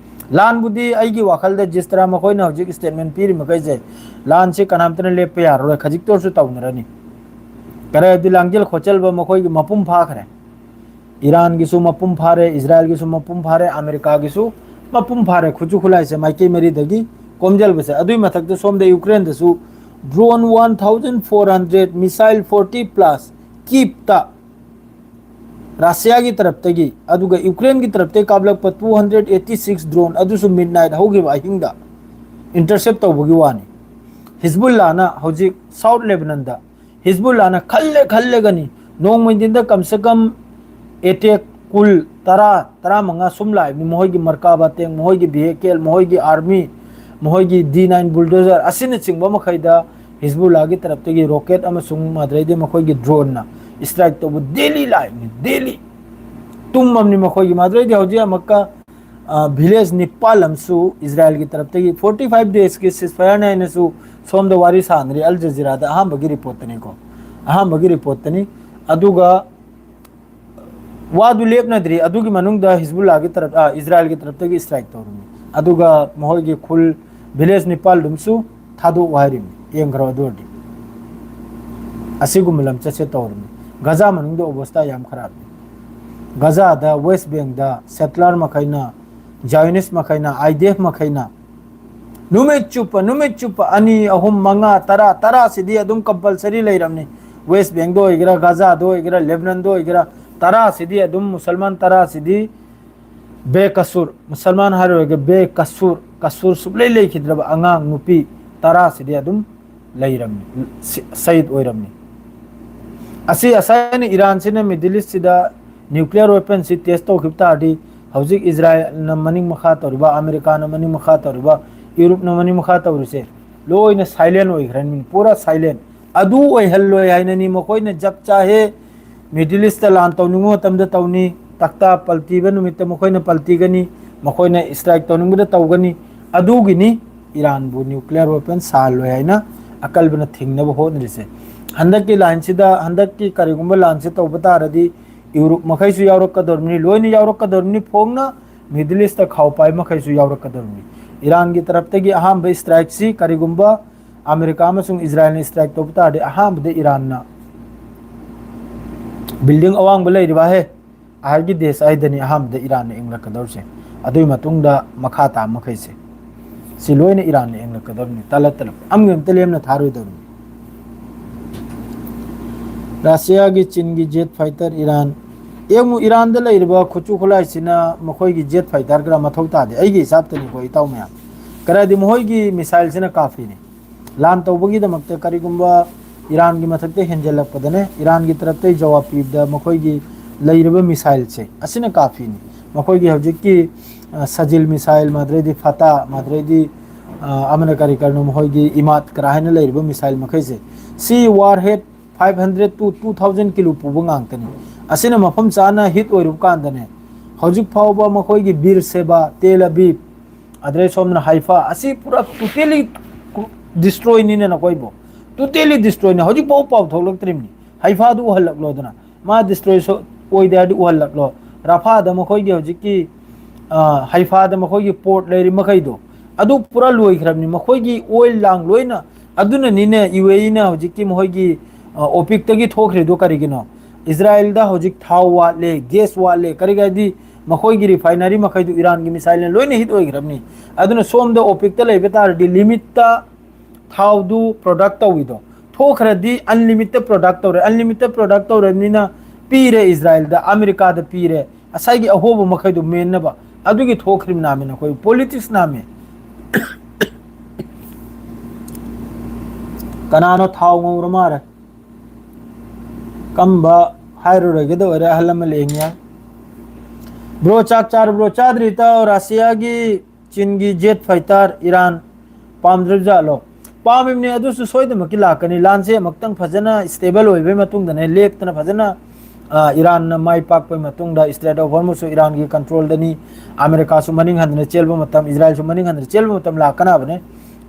ꯂꯥꯟꯕꯨꯗꯤ ꯑꯩꯒꯤ ꯋꯥꯈꯜꯗ ꯖꯤꯁ ꯇꯔꯥ ꯃꯈꯣꯏꯅ ꯍꯧꯖꯤꯛ ꯁ꯭ꯇꯦꯠꯃꯦꯟ ꯄꯤꯔꯤ ꯃꯈꯩꯁꯦ, ꯂꯥꯟꯁꯤ ꯀꯅꯥꯝꯇꯅ ꯂꯦꯞꯄ ꯌꯥꯔꯔꯣꯏ, ꯈꯖꯤꯛꯇ ꯑꯣꯏꯔꯁꯨ ꯇꯧꯅꯔꯅꯤ꯫ ꯀꯔꯤ ꯍꯥꯏꯗꯤ ꯂꯥꯡꯖꯦꯜ ꯈꯣꯠꯆꯜꯕ ꯃꯈꯣꯏꯒꯤ ꯃꯄꯨꯡ ꯐꯥꯈ꯭ꯔꯦ꯫ ꯏꯔꯥꯟꯒꯤꯁꯨ ꯃꯄꯨꯡ ꯐꯥꯔꯦ, ꯏꯖꯔꯥꯏꯜꯒꯤꯁꯨ ꯃꯄꯨꯡ ꯐꯥꯔꯦ, ꯑꯃꯦꯔꯤꯀꯥꯒꯤꯁꯨ ꯃꯄꯨꯡ ꯐꯥꯔꯦ꯫ ꯈꯨꯠꯁꯨ ꯈꯨꯠꯂꯥꯏꯁꯦ ꯃꯥꯏꯀꯩ ꯃꯔꯤꯗꯒꯤ ꯀꯣꯝꯖꯜꯕꯁꯦ꯫ ꯑꯗꯨꯏ ꯃꯊꯛꯇ ꯁꯣꯝꯗ ꯌꯨꯀ꯭ꯔꯦꯟꯗꯁꯨ drone one thousand four hundred, missile forty plus, ꯀꯤꯞꯇ ꯔꯁꯤꯌꯥꯒꯤ ꯇꯔꯞꯇꯒꯤ, ꯑꯗꯨꯒ ꯌꯨꯀ꯭ꯔꯦꯟꯒꯤ ꯇꯔꯞꯇꯒꯤ ꯀꯥꯞꯂꯛꯄ two hundred eighty six drone ꯑꯗꯨꯁꯨ ꯃꯤꯗ ꯅꯥꯏꯠ ꯍꯧꯈꯤꯕ ꯑꯍꯤꯡꯗ ꯏꯟꯇꯔꯁꯦꯞ ꯇꯧꯕꯒꯤ ꯋꯥꯅꯤ꯫ ꯍꯤꯖꯕꯨꯜꯂꯥꯅ ꯍꯧꯖꯤꯛ ꯁꯥꯎꯠ ꯂꯦꯕꯅꯟꯗ, ꯍꯤꯖꯕꯨꯜꯂꯥꯅ ꯈꯜꯂꯦ ꯈꯜꯂꯒꯅꯤ ꯅꯣꯡꯃꯩꯗꯤꯟꯗ ꯀꯝꯁꯦ ꯀꯝ ꯑꯦꯇꯦꯛ ꯀꯨꯜ, ꯇꯔꯥ, ꯇꯔꯥꯃꯉꯥ ꯁꯨꯝ ꯂꯥꯛꯏꯕꯅꯤ꯫ ꯃꯈꯣꯏꯒꯤ ꯃꯔꯀꯥꯕꯥ ꯇꯦꯡ, ꯃꯈꯣꯏꯒꯤ ꯚꯤꯍꯤꯀꯦꯜ, ꯃꯈꯣꯏꯒꯤ ꯑꯥꯔꯃꯤ, ꯃꯈꯣꯏꯒꯤ ꯗꯤ ꯅꯥꯏꯟ ꯕꯨꯜꯗꯣꯖꯔ ꯑꯁꯤꯅꯆꯤꯡꯕ ꯃꯈꯩꯗ ꯍꯤꯖꯕꯨꯜꯂꯥꯒꯤ ꯇꯔꯞꯇꯒꯤ ꯔꯣꯀꯦꯠ ꯑꯃꯁꯨꯡ ꯃꯗꯨꯗꯩꯗꯤ ꯃꯈꯣꯏꯒꯤ ꯗ꯭ꯔꯣꯟꯅ ꯏꯁꯇ꯭ꯔꯥꯏꯛ ꯇꯧꯕ ꯗꯦꯂꯤ ꯂꯥꯛꯏꯕꯅꯤ, ꯗꯦꯂꯤ꯫ ꯇꯨꯝꯃꯕꯅꯤ ꯃꯈꯣꯏꯒꯤ꯫ ꯃꯗꯨꯗꯩꯗꯤ ꯍꯧꯖꯤꯛ ꯑꯃꯨꯛꯀ, ꯑ, ꯚꯤꯂꯦꯖ ꯅꯤꯄꯥꯜ ꯑꯃꯁꯨ ꯏꯖꯔꯥꯏꯜꯒꯤ ꯇꯔꯞꯇꯒꯤ forty five daysꯀꯤ ceasefire ꯍꯥꯏꯅꯁꯨ ꯁꯣꯝꯗ ꯋꯥꯔꯤ ꯁꯥꯟꯅꯔꯤ ꯑꯜ ꯖꯖꯤꯔꯥꯗ ꯑꯍꯥꯟꯕꯒꯤ ꯔꯤꯄꯣꯔꯠꯇꯅꯤꯀꯣ, ꯑꯍꯥꯟꯕꯒꯤ ꯔꯤꯄꯣꯔꯠꯇꯅꯤ꯫ ꯑꯗꯨꯒ ꯋꯥꯗꯨ ꯂꯦꯞꯅꯗ꯭ꯔꯤ꯫ ꯑꯗꯨꯒꯤ ꯃꯅꯨꯡꯗ ꯍꯤꯖꯕꯨꯜꯂꯥꯒꯤ ꯇꯔꯞ-, ꯑ, ꯏꯖꯔꯥꯏꯜꯒꯤ ꯇꯔꯞꯇꯒꯤ ꯏꯁꯇ꯭ꯔꯥꯏꯛ ꯇꯧꯔꯝꯃꯤ꯫ ꯑꯗꯨꯒ ꯃꯈꯣꯏꯒꯤ ꯈꯨꯜ ꯚꯤꯂꯦꯖ ꯅꯤꯄꯥꯜꯗꯨꯝꯁꯨ ꯊꯥꯗꯣꯛꯑꯣ ꯍꯥꯏꯔꯤꯕꯅꯤ꯫ ꯌꯦꯡꯈ꯭ꯔꯣ ꯑꯗꯨ ꯑꯣꯏꯔꯗꯤ꯫ ꯑꯁꯤꯒꯨꯝꯕ ꯂꯝꯆꯠꯁꯦ ꯇꯧꯔꯤꯕꯅꯤ꯫ ꯒꯖꯥ ꯃꯅꯨꯡꯗ ꯑꯣꯕꯁꯇꯥ ꯌꯥꯝ ꯈꯔꯥꯞꯅꯤ꯫ ꯒꯖꯥꯗ, ꯋꯦꯁ ꯕꯦꯡꯗ ꯁꯦꯇꯂꯔ ꯃꯈꯩꯅ, ꯖꯥꯏꯑꯣꯅꯤꯁ ꯃꯈꯩꯅ, ꯑꯥꯏ ꯗꯤ ꯑꯦꯐ ꯃꯈꯩꯅ ꯅꯨꯃꯤꯠ ꯆꯨꯞꯄ, ꯅꯨꯃꯤꯠ ꯆꯨꯞꯄ ꯑꯅꯤ, ꯑꯍꯨꯝ, ꯃꯉꯥ, ꯇꯔꯥ, ꯇꯔꯥꯁꯤꯗꯤ ꯑꯗꯨꯝ ꯀꯝꯄꯜꯁꯔꯤ ꯂꯩꯔꯕꯅꯤ꯫ ꯋꯦꯁ ꯕꯦꯡꯗ ꯑꯣꯏꯒꯦꯔꯥ, ꯒꯖꯥꯗ ꯑꯣꯏꯒꯦꯔꯥ, ꯂꯦꯕꯅꯟꯗ ꯑꯣꯏꯒꯦꯔꯥ, ꯇꯔꯥꯁꯤꯗꯤ ꯑꯗꯨꯝ, ꯃꯨꯁꯜꯃꯥꯟ ꯇꯔꯥꯁꯤꯗꯤ ꯕꯦꯀꯁꯨꯔ, ꯃꯨꯁꯜꯃꯥꯟ ꯍꯥꯏꯔꯨꯔꯒ ꯕꯦꯀꯁꯨꯔ, ꯀꯁꯨꯔ ꯁꯨꯛꯂꯩ ꯂꯩꯈꯤꯗ꯭ꯔꯕ ꯑꯉꯥꯡ ꯅꯨꯄꯤ ꯇꯔꯥꯁꯤꯗꯤ ꯑꯗꯨꯝ ꯂꯩꯔꯝꯃꯤ, ꯁꯤ-, ꯁꯍꯤꯗ ꯑꯣꯏꯔꯝꯃꯤ꯫ ꯑꯁꯤ ꯑꯁꯥꯏꯅ ꯏꯔꯥꯟꯁꯤꯅ ꯃꯤꯗꯜ ꯏꯁꯁꯤꯗ ꯅ꯭ꯌꯨꯀ꯭ꯂꯤꯌꯔ ꯋꯦꯄꯟꯁꯤ ꯇꯦꯁ ꯇꯧꯈꯤꯕ ꯇꯥꯔꯗꯤ, ꯍꯧꯖꯤꯛ ꯏꯖꯔꯥꯌꯦꯜꯅ ꯃꯅꯤꯡ ꯃꯈꯥ ꯇꯧꯔꯤꯕ, ꯑꯃꯦꯔꯤꯀꯥꯅ ꯃꯅꯤꯡ ꯃꯈꯥ ꯇꯧꯔꯤꯕ, ꯌꯨꯔꯨꯞꯅ ꯃꯅꯤꯡ ꯃꯈꯥ ꯇꯧꯔꯤꯁꯦ ꯂꯣꯏꯅ ꯁꯥꯏꯂꯦꯟ ꯑꯣꯏꯈ꯭ꯔꯅꯤ, ꯄꯨꯔꯥ ꯁꯥꯏꯂꯦꯟ꯫ ꯑꯗꯨ ꯑꯣꯏꯍꯜꯂꯣꯏ ꯍꯥꯏꯅꯅꯤ ꯃꯈꯣꯏꯅ ꯖꯞ ꯆꯥꯍꯦ꯫ ꯃꯤꯗꯜ ꯏꯁꯇ ꯂꯥꯟ ꯇꯧꯅꯤꯡꯕ ꯃꯇꯝꯗ ꯇꯧꯅꯤ, ꯇꯛꯇꯥ ꯄꯜꯇꯤꯕ ꯅꯨꯃꯤꯠꯇ ꯃꯈꯣꯏꯅ ꯄꯜꯇꯤꯒꯅꯤ, ꯃꯈꯣꯏꯅ ꯏꯁꯇ꯭ꯔꯥꯏꯛ ꯇꯧꯅꯤꯡꯕꯗ ꯇꯧꯒꯅꯤ꯫ ꯑꯗꯨꯒꯤꯅꯤ ꯏꯔꯥꯟꯕꯨ ꯅ꯭ꯌꯨꯀ꯭ꯂꯤꯌꯔ ꯋꯦꯄꯟ ꯁꯥꯍꯜꯂꯣꯏ ꯍꯥꯏꯅ ꯑꯀꯜꯕꯅ ꯊꯤꯡꯅꯕ ꯍꯣꯠꯅꯔꯤꯁꯦ꯫ ꯍꯟꯗꯛꯀꯤ ꯂꯥꯟꯁꯤꯗ, ꯍꯟꯗꯛꯀꯤ ꯀꯔꯤꯒꯨꯝꯕ ꯂꯥꯟꯁꯤ ꯇꯧꯕ ꯇꯥꯔꯗꯤ, ꯌꯨꯔꯨꯞ ꯃꯈꯩꯁꯨ ꯌꯥꯎꯔꯛꯀꯗꯧꯔꯤꯕꯅꯤ, ꯂꯣꯏꯅ ꯌꯥꯎꯔꯛꯀꯗꯧꯔꯤꯕꯅꯤ, ꯐꯣꯡꯅ ꯃꯤꯗꯜ ꯏꯁꯇ ꯈꯥꯎ ꯄꯥꯏ ꯃꯈꯩꯁꯨ ꯌꯥꯎꯔꯛꯀꯗꯧꯔꯤꯕꯅꯤ꯫ ꯏꯔꯥꯟꯒꯤ ꯇꯔꯞꯇꯒꯤ ꯑꯍꯥꯟꯕ ꯏꯁꯇ꯭ꯔꯥꯏꯛꯁꯤ ꯀꯔꯤꯒꯨꯝꯕ ꯑꯃꯦꯔꯤꯀꯥ ꯑꯃꯁꯨꯡ ꯏꯖꯔꯥꯌꯦꯜꯅ ꯏꯁꯇ꯭ꯔꯥꯏꯛ ꯇꯧꯕ ꯇꯥꯔꯗꯤ, ꯑꯍꯥꯟꯕꯗ ꯏꯔꯥꯟꯅ, ꯕꯤꯜꯗꯤꯡ ꯑꯋꯥꯡꯕ ꯂꯩꯔꯤꯕ ꯍꯦ, ꯑꯍꯜꯒꯤ ꯗꯦꯁ ꯍꯥꯏꯗꯅꯤ ꯑꯍꯥꯟꯕꯗ ꯏꯔꯥꯟꯅ ꯏꯪꯂꯛꯀꯗꯧꯔꯤꯁꯦ꯫ ꯑꯗꯨꯒꯤ ꯃꯇꯨꯡꯗ ꯃꯈꯥ ꯇꯥꯕ ꯃꯈꯩꯁꯦ, ꯁꯤ ꯂꯣꯏꯅ ꯏꯔꯥꯟꯅ ꯏꯪꯂꯛꯀꯗꯧꯔꯤꯅꯤ꯫ ꯇꯂꯞ ꯇꯂꯞ ꯑꯃꯒꯤ ꯑꯝꯇ ꯂꯦꯝꯅ ꯊꯥꯔꯣꯏꯗꯧꯔꯤꯅꯤ꯫ ꯔꯁꯤꯌꯥꯒꯤ, ꯆꯤꯟꯒꯤ ꯖꯦꯠ ꯐꯥꯏꯇꯔ ꯏꯔꯥꯟ꯫ ꯌꯦꯡꯉꯨ, ꯏꯔꯥꯟꯗ ꯂꯩꯔꯤꯕ ꯈꯨꯠꯁꯨ ꯈꯨꯠꯂꯥꯏꯁꯤꯅ ꯃꯈꯣꯏꯒꯤ ꯖꯦꯠ ꯐꯥꯏꯇꯔ ꯈꯔ ꯃꯊꯧ ꯇꯥꯗꯦ, ꯑꯩꯒꯤ ꯍꯤꯁꯥꯕꯇꯅꯤꯀꯣ, ꯏꯇꯥꯎ ꯃꯌꯥꯝ꯫ ꯀꯔꯥꯏꯗꯤ ꯃꯈꯣꯏꯒꯤ ꯃꯤꯁꯥꯏꯜꯁꯤꯅ ꯀꯥꯐꯤꯅꯤ꯫ ꯂꯥꯟ ꯇꯧꯕꯒꯤꯗꯃꯛꯇ ꯀꯔꯤꯒꯨꯝꯕ ꯏꯔꯥꯟꯒꯤ ꯃꯊꯛꯇ ꯍꯦꯟꯖꯜꯂꯛꯄꯗꯅꯦ, ꯏꯔꯥꯟꯒꯤ ꯇꯔꯞꯇꯒꯤ ꯖꯋꯥꯕ ꯄꯤꯕꯗ ꯃꯈꯣꯏꯒꯤ ꯂꯩꯔꯤꯕ ꯃꯤꯁꯥꯏꯜꯁꯦ ꯑꯁꯤꯅ ꯀꯥꯐꯤꯅꯤ꯫ ꯃꯈꯣꯏꯒꯤ ꯍꯧꯖꯤꯛꯀꯤ, ꯑ, ꯁꯖꯤꯜ ꯃꯤꯁꯥꯏꯜ, ꯃꯗꯨꯗꯩꯗꯤ ꯐꯇꯥ, ꯃꯗꯨꯗꯩꯗꯤ, ꯑ, ꯑꯃꯅ ꯀꯔꯤ ꯀꯔꯤꯅꯣ, ꯃꯈꯣꯏꯒꯤ ꯏꯃꯥꯠ ꯀꯔꯥ ꯍꯥꯏꯅ ꯂꯩꯔꯤꯕ ꯃꯤꯁꯥꯏꯜ ꯃꯈꯩꯁꯦ, ꯁꯤ war head five hundred to two thousand kilo ꯄꯨꯕ ꯉꯥꯛꯇꯅꯤ꯫ ꯑꯁꯤꯅ ꯃꯐꯝ ꯆꯥꯅ ꯍꯤꯠ ꯑꯣꯏꯔꯨꯕ ꯀꯥꯟꯗꯅꯦ, ꯍꯧꯖꯤꯛ ꯐꯥꯎꯕ ꯃꯈꯣꯏꯒꯤ ꯕꯤꯔ ꯁꯦꯕꯥ, ꯇꯦꯜ ꯑꯕꯤꯕ, ꯑꯗꯩ ꯁꯣꯝꯗꯅ ꯍꯥꯏꯐꯥ, ꯑꯁꯤ ꯄꯨꯔꯥ ꯇꯣꯇꯦꯂꯤ ꯗꯤꯁꯇ꯭ꯔꯣꯏꯅꯤꯅ ꯅꯈꯣꯏꯕꯨ꯫ ꯇꯣꯇꯦꯂꯤ ꯗꯤꯁꯇ꯭ꯔꯣꯏꯅꯤ꯫ ꯍꯧꯖꯤꯛꯐꯥꯎ ꯄꯥꯎ ꯊꯣꯛꯂꯛꯇ꯭ꯔꯤꯕꯅꯤ꯫ ꯍꯥꯏꯐꯥꯗꯨ ꯎꯍꯜꯂꯛꯂꯣꯗꯅ꯫ ꯃꯥ ꯗꯤꯁꯇ꯭ꯔꯣꯏ ꯑꯣꯏꯗꯦ ꯍꯥꯏꯔꯗꯤ ꯎꯍꯜꯂꯛꯂꯣ꯫ ꯔꯥꯐꯥꯗ ꯃꯈꯣꯏꯒꯤ ꯍꯧꯖꯤꯛꯀꯤ, ꯍꯩꯐꯥꯗ ꯃꯈꯣꯏꯒꯤ ꯄꯣꯔꯠ ꯂꯩꯔꯤ ꯃꯈꯩꯗꯣ, ꯑꯗꯨ ꯄꯨꯔꯥ ꯂꯣꯏꯈ꯭ꯔꯕꯅꯤ꯫ ꯃꯈꯣꯏꯒꯤ ꯑꯣꯏꯜ ꯂꯥꯡ ꯂꯣꯏꯅ꯫ ꯑꯗꯨꯅꯅꯤꯅꯦ ꯌꯨ ꯑꯦ ꯏꯅ ꯍꯧꯖꯤꯛꯀꯤ ꯃꯈꯣꯏꯒꯤ ꯑꯣꯄꯤꯛꯇꯒꯤ ꯊꯣꯛꯈ꯭ꯔꯤꯗꯣ ꯀꯔꯤꯒꯤꯅꯣ? ꯏꯁꯔꯥꯌꯦꯜꯗ ꯍꯧꯖꯤꯛ ꯊꯥꯎ ꯋꯥꯠꯂꯦ, ꯒꯦꯁ ꯋꯥꯠꯂꯦ, ꯀꯔꯤꯒꯤ ꯍꯥꯏꯗꯤ ꯃꯈꯣꯏꯒꯤ ꯔꯤꯐꯥꯏꯅꯔꯤ ꯃꯈꯩꯗꯨ ꯏꯔꯥꯟꯒꯤ ꯃꯤꯁꯥꯏꯜꯅ ꯂꯣꯏꯅ ꯍꯤꯠ ꯑꯣꯏꯈ꯭ꯔꯕꯅꯤ꯫ ꯑꯗꯨꯅ ꯁꯣꯝꯗ ꯑꯣꯄꯤꯛꯇ ꯂꯩꯕ ꯇꯥꯔꯗꯤ ꯂꯤꯃꯤꯠꯇ ꯊꯥꯎꯗꯨ ꯄ꯭ꯔꯣꯗꯛ ꯇꯧꯏꯗꯣ, ꯊꯣꯛꯈ꯭ꯔꯗꯤ ꯑꯟꯂꯤꯃꯤꯇꯦꯠ ꯄ꯭ꯔꯣꯗꯛ ꯇꯧꯔꯦ꯫ ꯑꯟꯂꯤꯃꯤꯇꯦꯠ ꯄ꯭ꯔꯣꯗꯛ ꯇꯧꯔꯕꯅꯤꯅ ꯄꯤꯔꯦ ꯏꯁꯔꯥꯌꯦꯜꯗ, ꯑꯃꯦꯔꯤꯀꯥꯗ ꯄꯤꯔꯦ, ꯉꯁꯥꯏꯒꯤ ꯑꯍꯣꯕ ꯃꯈꯩꯗꯨ ꯃꯦꯟꯅꯕ꯫ ꯑꯗꯨꯒꯤ ꯊꯣꯛꯈ꯭ꯔꯤꯕ ꯅꯥꯃꯤ ꯅꯈꯣꯏ ꯄꯣꯂꯤꯇꯤꯛꯁ ꯅꯥꯃꯤ꯫ ꯀꯅꯥꯅꯣ ꯊꯥꯎ ꯉꯧꯔ ꯃꯥꯔꯦ? ꯀꯝꯕ ꯍꯥꯏꯔꯨꯔꯒꯦꯗ ꯑꯣꯏꯔꯦ, ꯑꯍꯜ ꯑꯃ ꯂꯦꯡꯉꯦ꯫ ꯕ꯭ꯔꯣ, ꯆꯥꯛ ꯆꯥꯔꯕ꯭ꯔꯣ? ꯆꯥꯗ꯭ꯔꯤ ꯏꯇꯥꯎ꯫ ꯔꯁꯤꯌꯥꯒꯤ, ꯆꯤꯟꯒꯤ ꯖꯦꯠ ꯐꯥꯏꯇꯔ ꯏꯔꯥꯟ ꯄꯥꯝꯗ꯭ꯔꯤꯕꯖꯥꯠꯂꯣ? ꯄꯥꯝꯃꯤꯕꯅꯤ, ꯑꯗꯨꯁꯨ ꯁꯣꯏꯗꯅꯃꯛꯀꯤ ꯂꯥꯛꯀꯅꯤ꯫ ꯂꯥꯟꯁꯦ ꯑꯃꯨꯛꯇꯪ ꯐꯖꯅ ꯁ꯭ꯇꯦꯕꯜ ꯑꯣꯏꯕꯩ ꯃꯇꯨꯡꯗꯅꯦ, ꯂꯦꯞꯇꯅ ꯐꯖꯅ, ꯑ, ꯏꯔꯥꯟꯅ ꯃꯥꯏ ꯄꯥꯛꯄꯩ ꯃꯇꯨꯡꯗ ꯏꯁꯇ꯭ꯔꯦꯠ ꯑꯣꯐ ꯍꯣꯔꯃꯨꯖꯁꯨ ꯏꯔꯥꯟꯒꯤ ꯀꯟꯇ꯭ꯔꯣꯜꯗꯅꯤ, ꯑꯃꯦꯔꯤꯀꯥꯁꯨ ꯃꯅꯤꯡ ꯍꯟꯗꯅ ꯆꯦꯟꯕ ꯃꯇꯝ, ꯏꯁꯔꯥꯌꯦꯜꯁꯨ ꯃꯅꯤꯡ ꯍꯟꯗꯅ ꯆꯦꯟꯕ ꯃꯇꯝ ꯂꯥꯛꯀꯅꯕꯅꯦ꯫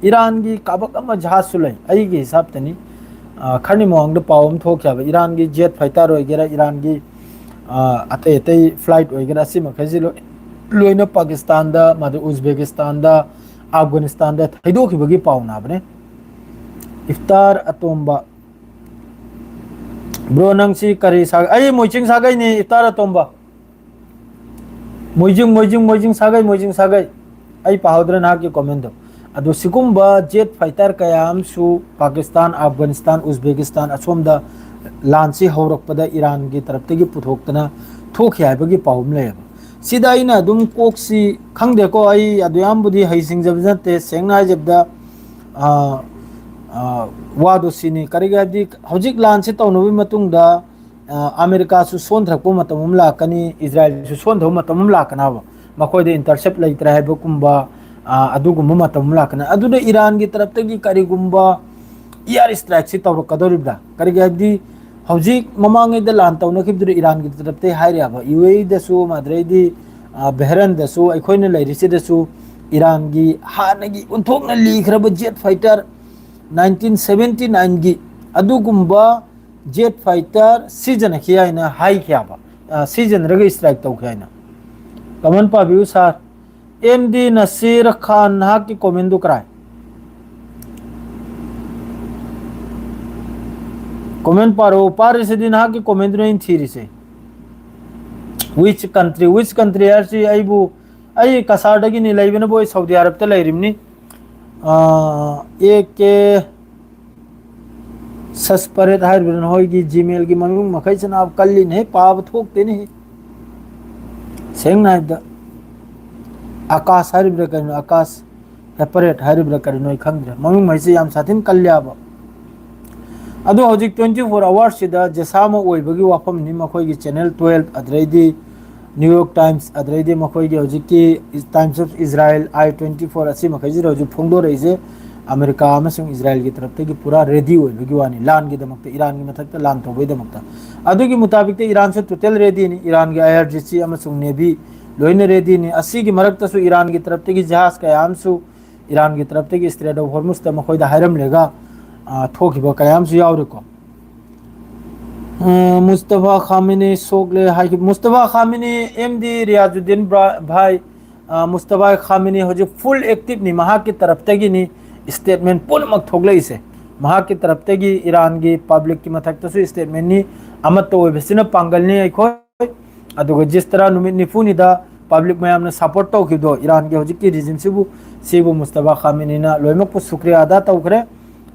ꯏꯔꯥꯟꯒꯤ ꯀꯥꯕꯛ ꯑꯃ ꯖꯍꯥꯖꯁꯨ ꯂꯩ, ꯑꯩꯒꯤ ꯍꯤꯁꯥꯕꯇꯅꯤ꯫ ꯑ, ꯈꯔꯅꯤ ꯃꯃꯥꯡꯗ ꯄꯥꯎ ꯑꯃ ꯊꯣꯛꯈꯤꯕ, ꯏꯔꯥꯟꯒꯤ ꯖꯦꯠ ꯐꯥꯏꯇꯔ ꯑꯣꯏꯒꯦꯔꯥ, ꯏꯔꯥꯟꯒꯤ, ꯑ, ꯑꯇꯩ ꯑꯇꯩ ꯐ꯭ꯂꯥꯏꯠ ꯑꯣꯏꯒꯦꯔꯥ, ꯑꯁꯤ ꯃꯈꯩꯁꯤ ꯂꯣꯏ-, ꯂꯣꯏꯅ ꯄꯥꯀꯤꯁꯇꯥꯟꯗ, ꯃꯗꯨ ꯎꯖꯕꯦꯀꯤꯁꯇꯥꯟꯗ, ꯑꯐꯒꯥꯅꯤꯁꯇꯥꯟꯗ ꯊꯩꯗꯣꯛꯈꯤꯕꯒꯤ ꯄꯥꯎ ꯅꯥꯕꯅꯦ꯫ ꯏꯐꯇꯥꯔ ꯑꯇꯣꯝꯕ, ꯕ꯭ꯔꯣ, ꯅꯪꯁꯤ ꯀꯔꯤ ꯁꯥ-, ꯑꯩ ꯃꯣꯏꯆꯤꯡ ꯁꯥꯒꯩꯅꯤ, ꯏꯐꯇꯥꯔ ꯑꯇꯣꯝꯕ꯫ ꯃꯣꯏꯖꯤꯡ, ꯃꯣꯏꯖꯤꯡ, ꯃꯣꯏꯖꯤꯡ ꯁꯥꯒꯩ, ꯃꯣꯏꯖꯤꯡ ꯁꯥꯒꯩ꯫ ꯑꯩ ꯄꯥꯍꯧꯗ꯭ꯔꯦ ꯅꯍꯥꯛꯀꯤ ꯀꯣꯃꯦꯟꯗꯣ꯫ ꯑꯗꯣ ꯁꯤꯒꯨꯝꯕ ꯖꯦꯠ ꯐꯥꯏꯇꯔ ꯀꯌꯥ ꯑꯃꯁꯨ ꯄꯥꯀꯤꯁꯇꯥꯟ, ꯑꯐꯒꯥꯅꯤꯁꯇꯥꯟ, ꯎꯖꯕꯦꯀꯤꯁꯇꯥꯟ ꯑꯁꯣꯝꯗ ꯂꯥꯟꯁꯤ ꯍꯧꯔꯛꯄꯗ ꯏꯔꯥꯟꯒꯤ ꯇꯔꯞꯇꯒꯤ ꯄꯨꯊꯣꯛꯇꯅ ꯊꯣꯛꯈꯤ ꯍꯥꯏꯕꯒꯤ ꯄꯥꯎ ꯑꯃ ꯂꯩꯌꯦꯕ꯫ ꯁꯤꯗ ꯑꯩꯅ ꯑꯗꯨꯝ ꯀꯣꯛꯁꯤ ꯈꯪꯗꯦꯀꯣ, ꯑꯩ ꯑꯗꯨ ꯌꯥꯝꯕꯨꯗꯤ ꯍꯩꯁꯤꯡꯖꯕ ꯅꯠꯇꯦ꯫ ꯁꯦꯡꯅ ꯍꯥꯏꯖꯕꯗ, ꯑ, ꯑ, ꯋꯥꯗꯣ ꯁꯤꯅꯤ꯫ ꯀꯔꯤꯒꯤ ꯍꯥꯏꯕꯗꯤ ꯍꯧꯖꯤꯛ ꯂꯥꯟꯁꯤ ꯇꯧꯅꯕꯒꯤ ꯃꯇꯨꯡꯗ ꯑ, ꯑꯃꯦꯔꯤꯀꯥꯁꯨ ꯁꯣꯟꯊꯔꯛꯄ ꯃꯇꯝ ꯑꯃ ꯂꯥꯛꯀꯅꯤ, ꯏꯁꯔꯥꯌꯦꯜꯁꯨ ꯁꯣꯟꯊꯕ ꯃꯇꯝ ꯑꯃ ꯂꯥꯛꯀꯅꯕ꯫ ꯃꯈꯣꯏꯗ ꯏꯟꯇꯔꯁꯦꯞ ꯂꯩꯇ꯭ꯔꯦ ꯍꯥꯏꯕꯒꯨꯝꯕ, ꯑ, ꯑꯗꯨꯒꯨꯝꯕ ꯃꯇꯝ ꯑꯃ ꯂꯥꯛꯀꯅꯤ꯫ ꯑꯗꯨꯗ ꯏꯔꯥꯟꯒꯤ ꯇꯔꯞꯇꯒꯤ ꯀꯔꯤꯒꯨꯝꯕ ꯏꯌꯥꯔ ꯏꯁꯇ꯭ꯔꯥꯏꯛꯁꯤ ꯇꯧꯔꯛꯀꯗꯧꯔꯤꯕ꯭ꯔꯥ? ꯀꯔꯤꯒꯤ ꯍꯥꯏꯕꯗꯤ ꯍꯧꯖꯤꯛ ꯃꯃꯥꯡꯉꯩꯗ ꯂꯥꯟ ꯇꯧꯅꯈꯤꯕꯗꯨꯗ ꯏꯔꯥꯟꯒꯤ ꯇꯔꯞꯇꯒꯤ ꯍꯥꯏꯔꯤꯕ ꯌꯨ ꯑꯦ ꯏꯗꯁꯨ, ꯑꯗꯩꯗꯤ, ꯑ, ꯕꯍꯔꯦꯟꯗꯁꯨ, ꯑꯩꯈꯣꯏꯅ ꯂꯩꯔꯤꯁꯤꯗꯁꯨ ꯏꯔꯥꯟꯒꯤ ꯍꯥꯟꯅꯒꯤ ꯑꯣꯟꯊꯣꯛꯅ ꯂꯤꯈ꯭ꯔꯕ ꯖꯦꯠ ꯐꯥꯏꯇꯔ ꯅꯥꯏꯟꯇꯤꯟ ꯁꯚꯦꯟꯇꯤ ꯅꯥꯏꯟꯒꯤ ꯑꯗꯨꯒꯨꯝꯕ ꯖꯦꯠ ꯐꯥꯏꯇꯔ ꯁꯤꯖꯤꯟꯅꯈꯤ ꯍꯥꯏꯅ ꯍꯥꯏꯈꯤꯕ, ꯑ, ꯁꯤꯖꯤꯟꯅꯔꯒ ꯏꯁꯇ꯭ꯔꯥꯏꯛ ꯇꯧꯈꯤ ꯍꯥꯏꯅ꯫ ꯀꯃꯟ ꯄꯥꯕꯤꯌꯨ ꯁꯥꯔ꯫ ꯑꯦꯝ ꯗꯤ ꯅꯁꯤꯔ ꯈꯥꯟ, ꯅꯍꯥꯛꯀꯤ ꯀꯣꯃꯦꯟꯗꯨ ꯀꯔꯥꯏ? ꯀꯣꯃꯦꯟ ꯄꯥꯔꯛꯑꯣ꯫ ꯄꯥꯔꯤꯁꯤꯗꯤ ꯅꯍꯥꯛꯀꯤ ꯀꯣꯃꯦꯟꯗꯨꯅ ꯑꯩꯅ ꯊꯤꯔꯤꯁꯦ꯫ Which country? Which country ꯍꯥꯏꯔꯁꯤ ꯑꯩꯕꯨ, ꯑꯩ ꯀꯁꯥꯔꯗꯒꯤꯅꯤ, ꯂꯩꯕꯅꯕꯨ ꯑꯩ ꯁꯥꯎꯗꯤ ꯑꯔꯕꯇ ꯂꯩꯔꯤꯕꯅꯤ꯫ ꯑꯦ ꯀꯦ ꯁꯁꯄꯔꯦꯠ ꯍꯥꯏꯔꯤꯕ ꯅꯈꯣꯏꯒꯤ ꯖꯤꯃꯦꯜꯒꯤ ꯃꯃꯤꯡ ꯃꯈꯩꯁꯤꯅ ꯀꯜꯂꯤꯅꯦꯍꯦ, ꯄꯥꯕ ꯊꯣꯛꯇꯦꯅꯦꯍꯦ꯫ ꯁꯦꯡꯅ ꯍꯥꯏꯕꯗ ꯑꯀꯥꯁ ꯍꯥꯏꯔꯤꯕ꯭ꯔꯥ ꯀꯩꯅꯣ, ꯑꯀꯥꯁ ꯍꯦꯄꯔꯦꯠ ꯍꯥꯏꯔꯤꯕ꯭ꯔꯥ ꯀꯔꯤꯅꯣ ꯑꯩ ꯈꯪꯗ꯭ꯔꯦ꯫ ꯃꯃꯤꯡ ꯃꯩꯁꯦ ꯌꯥꯝ ꯁꯥꯊꯤꯅ ꯀꯜꯂꯦ ꯍꯥꯏꯕ꯫ ꯑꯗꯣ ꯍꯧꯖꯤꯛ twenty four hours ꯁꯤꯗ ꯖꯦꯁꯥ ꯑꯃ ꯑꯣꯏꯕꯒꯤ ꯋꯥꯐꯝꯅꯤ꯫ ꯃꯈꯣꯏꯒꯤ ꯆꯦꯅꯦꯜ twelve, ꯑꯗꯨꯗꯩꯗꯤ New York Times, ꯑꯗꯨꯗꯩꯗꯤ ꯃꯈꯣꯏꯒꯤ ꯍꯧꯖꯤꯛꯀꯤ Times of Israel, I twenty four, ꯑꯁꯤ ꯃꯈꯩꯁꯤꯗ ꯍꯧꯖꯤꯛ ꯐꯣꯡꯗꯣꯔꯛꯏꯁꯦ ꯑꯃꯦꯔꯤꯀꯥ ꯑꯃꯁꯨꯡ ꯏꯖꯔꯥꯏꯜꯒꯤ ꯇꯔꯞꯇꯒꯤ ꯄꯨꯔꯥ ꯔꯦꯗꯤ ꯑꯣꯏꯕꯒꯤ ꯋꯥꯅꯤ, ꯂꯥꯟꯒꯤꯗꯃꯛꯇ, ꯏꯔꯥꯟꯒꯤ ꯃꯊꯛꯇ ꯂꯥꯟ ꯇꯧꯕꯒꯤꯗꯃꯛꯇ꯫ ꯑꯗꯨꯒꯤ ꯃꯨꯇꯥꯕꯤꯛꯇ ꯏꯔꯥꯟꯁꯨ ꯇꯣꯇꯦꯜ ꯔꯦꯗꯤꯅꯤ꯫ ꯏꯔꯥꯟꯒꯤ I R G C ꯑꯃꯁꯨꯡ ꯅꯦꯚꯤ ꯂꯣꯏꯅ ꯔꯦꯗꯤꯅꯤ꯫ ꯑꯁꯤꯒꯤ ꯃꯔꯛꯇꯁꯨ ꯏꯔꯥꯟꯒꯤ ꯇꯔꯞꯇꯒꯤ ꯖꯍꯥꯖ ꯀꯌꯥ ꯑꯃꯁꯨ ꯏꯔꯥꯟꯒꯤ ꯇꯔꯞꯇꯒꯤ Strait of Hormuz ꯇ ꯃꯈꯣꯏꯗ ꯍꯥꯏꯔꯝꯂꯒ, ꯑ, ꯊꯣꯛꯈꯤꯕ ꯀꯌꯥ ꯑꯃꯁꯨ ꯌꯥꯎꯔꯤꯀꯣ꯫ ꯑ, ꯃꯨꯁꯇꯐꯥ ꯈꯥꯃꯤꯅꯤ ꯁꯣꯛꯂꯦ ꯍꯥꯏꯈꯤꯕ꯫ ꯃꯨꯁꯇꯐꯥ ꯈꯥꯃꯤꯅꯤ, ꯑꯦꯝ ꯗꯤ ꯔꯤꯌꯥꯖꯨꯗꯤꯟ ꯕ꯭ꯔꯥ-, ꯚꯥꯏ, ꯑ, ꯃꯨꯁꯇꯐꯥ ꯈꯥꯃꯤꯅꯤ ꯍꯧꯖꯤꯛ full active ꯅꯤ, ꯃꯍꯥꯛꯀꯤ ꯇꯔꯞꯇꯒꯤꯅꯤ꯫ Statement ꯄꯨꯝꯅꯃꯛ ꯊꯣꯛꯂꯛꯏꯁꯦ ꯃꯍꯥꯛꯀꯤ ꯇꯔꯞꯇꯒꯤ, ꯏꯔꯥꯟꯒꯤ ꯄꯕ꯭ꯂꯤꯛꯀꯤ ꯃꯊꯛꯇꯁꯨ statement ꯅꯤ꯫ ꯑꯃꯠꯇ ꯑꯣꯏꯕꯁꯤꯅ ꯄꯥꯡꯒꯜꯅꯤ ꯑꯩꯈꯣꯏ꯫ ꯑꯗꯨꯒ ꯖꯤꯁ ꯇꯔꯥ ꯅꯨꯃꯤꯠ ꯅꯤꯐꯨꯅꯤꯗ ꯄꯕ꯭ꯂꯤꯛ ꯃꯌꯥꯝꯅ ꯁꯄꯣꯔꯠ ꯇꯧꯈꯤꯕꯗꯣ, ꯏꯔꯥꯟꯒꯤ ꯍꯧꯖꯤꯛꯀꯤ ꯔꯤꯖꯤꯝꯁꯤꯕꯨ, ꯁꯤꯕꯨ ꯃꯨꯁꯇꯐꯥ ꯈꯥꯃꯤꯅꯤꯅ ꯂꯣꯏꯅꯃꯛꯄꯨ ꯁꯨꯀ꯭ꯔꯤꯌꯥ ꯑꯗꯥ ꯇꯧꯈ꯭ꯔꯦ꯫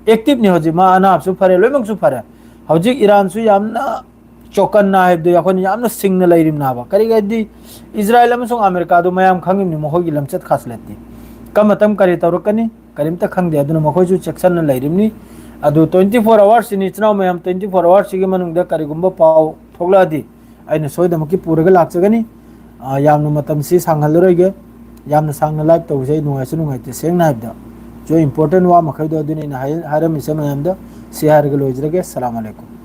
Active ꯅꯤ ꯍꯧꯖꯤꯛ, ꯃꯥ ꯑꯅꯥꯕꯁꯨ ꯐꯔꯦ, ꯂꯣꯏꯅꯃꯛꯁꯨ ꯐꯔꯦ꯫ ꯍꯧꯖꯤꯛ ꯏꯔꯥꯟꯁꯨ ꯌꯥꯝꯅ ꯆꯣꯀꯟꯅ ꯍꯥꯏꯕꯗꯨ ꯑꯩꯈꯣꯏꯅ ꯌꯥꯝꯅ ꯁꯤꯡꯅ ꯂꯩꯔꯤꯕꯅꯦꯕ꯫ ꯀꯔꯤꯒꯤ ꯍꯥꯏꯗꯤ, ꯏꯖꯔꯥꯏꯜ ꯑꯃꯁꯨꯡ ꯑꯃꯦꯔꯤꯀꯥꯗꯨ ꯃꯌꯥꯝ ꯈꯪꯉꯤꯕꯅꯤ, ꯃꯈꯣꯏꯒꯤ ꯂꯝꯆꯠ ꯈꯥꯁꯂꯠꯇꯤ꯫ ꯀꯔꯝꯕ ꯃꯇꯝ ꯀꯔꯤ ꯇꯧꯔꯛꯀꯅꯤ, ꯀꯔꯤꯝꯇ ꯈꯪꯗꯦ꯫ ꯑꯗꯨꯅ ꯃꯈꯣꯏꯁꯨ ꯆꯦꯛꯁꯤꯟꯅ ꯂꯩꯔꯤꯕꯅꯤ꯫ ꯑꯗꯨ twenty four hours ꯁꯤꯅꯤ, ꯏꯆꯤꯟ ꯏꯅꯥꯎ ꯃꯌꯥꯝ, twenty four hours ꯁꯤꯒꯤ ꯃꯅꯨꯡꯗ ꯀꯔꯤꯒꯨꯝꯕ ꯄꯥꯎ ꯊꯣꯛꯂꯛꯑꯗꯤ ꯑꯩꯅ ꯁꯣꯏꯗꯅꯃꯛꯀꯤ ꯄꯨꯔꯒ ꯂꯥꯛꯆꯒꯅꯤ꯫ ꯑ, ꯌꯥꯝꯅ ꯃꯇꯝꯁꯤ ꯁꯥꯡꯍꯜꯂꯔꯣꯏꯒꯦ꯫ ꯌꯥꯝꯅ ꯁꯥꯡꯅ live ꯇꯧꯕꯁꯦ ꯑꯩ ꯅꯨꯡꯉꯥꯏꯁꯨ ꯅꯨꯡꯉꯥꯏꯇꯦ, ꯁꯦꯡꯅ ꯍꯥꯏꯕꯗ꯫ ꯁꯤ important ꯋꯥ ꯃꯈꯩꯗꯣ ꯑꯗꯨꯅꯤ ꯑꯩꯅ ꯍꯥꯏ-, ꯍꯥꯏꯔꯝꯃꯤꯁꯦ ꯃꯌꯥꯝꯗ꯫ ꯁꯤ ꯍꯥꯏꯔꯒ ꯂꯣꯏꯖꯔꯒꯦ꯫ ꯁꯂꯥꯝ ꯑꯂꯩꯀꯨꯝ꯫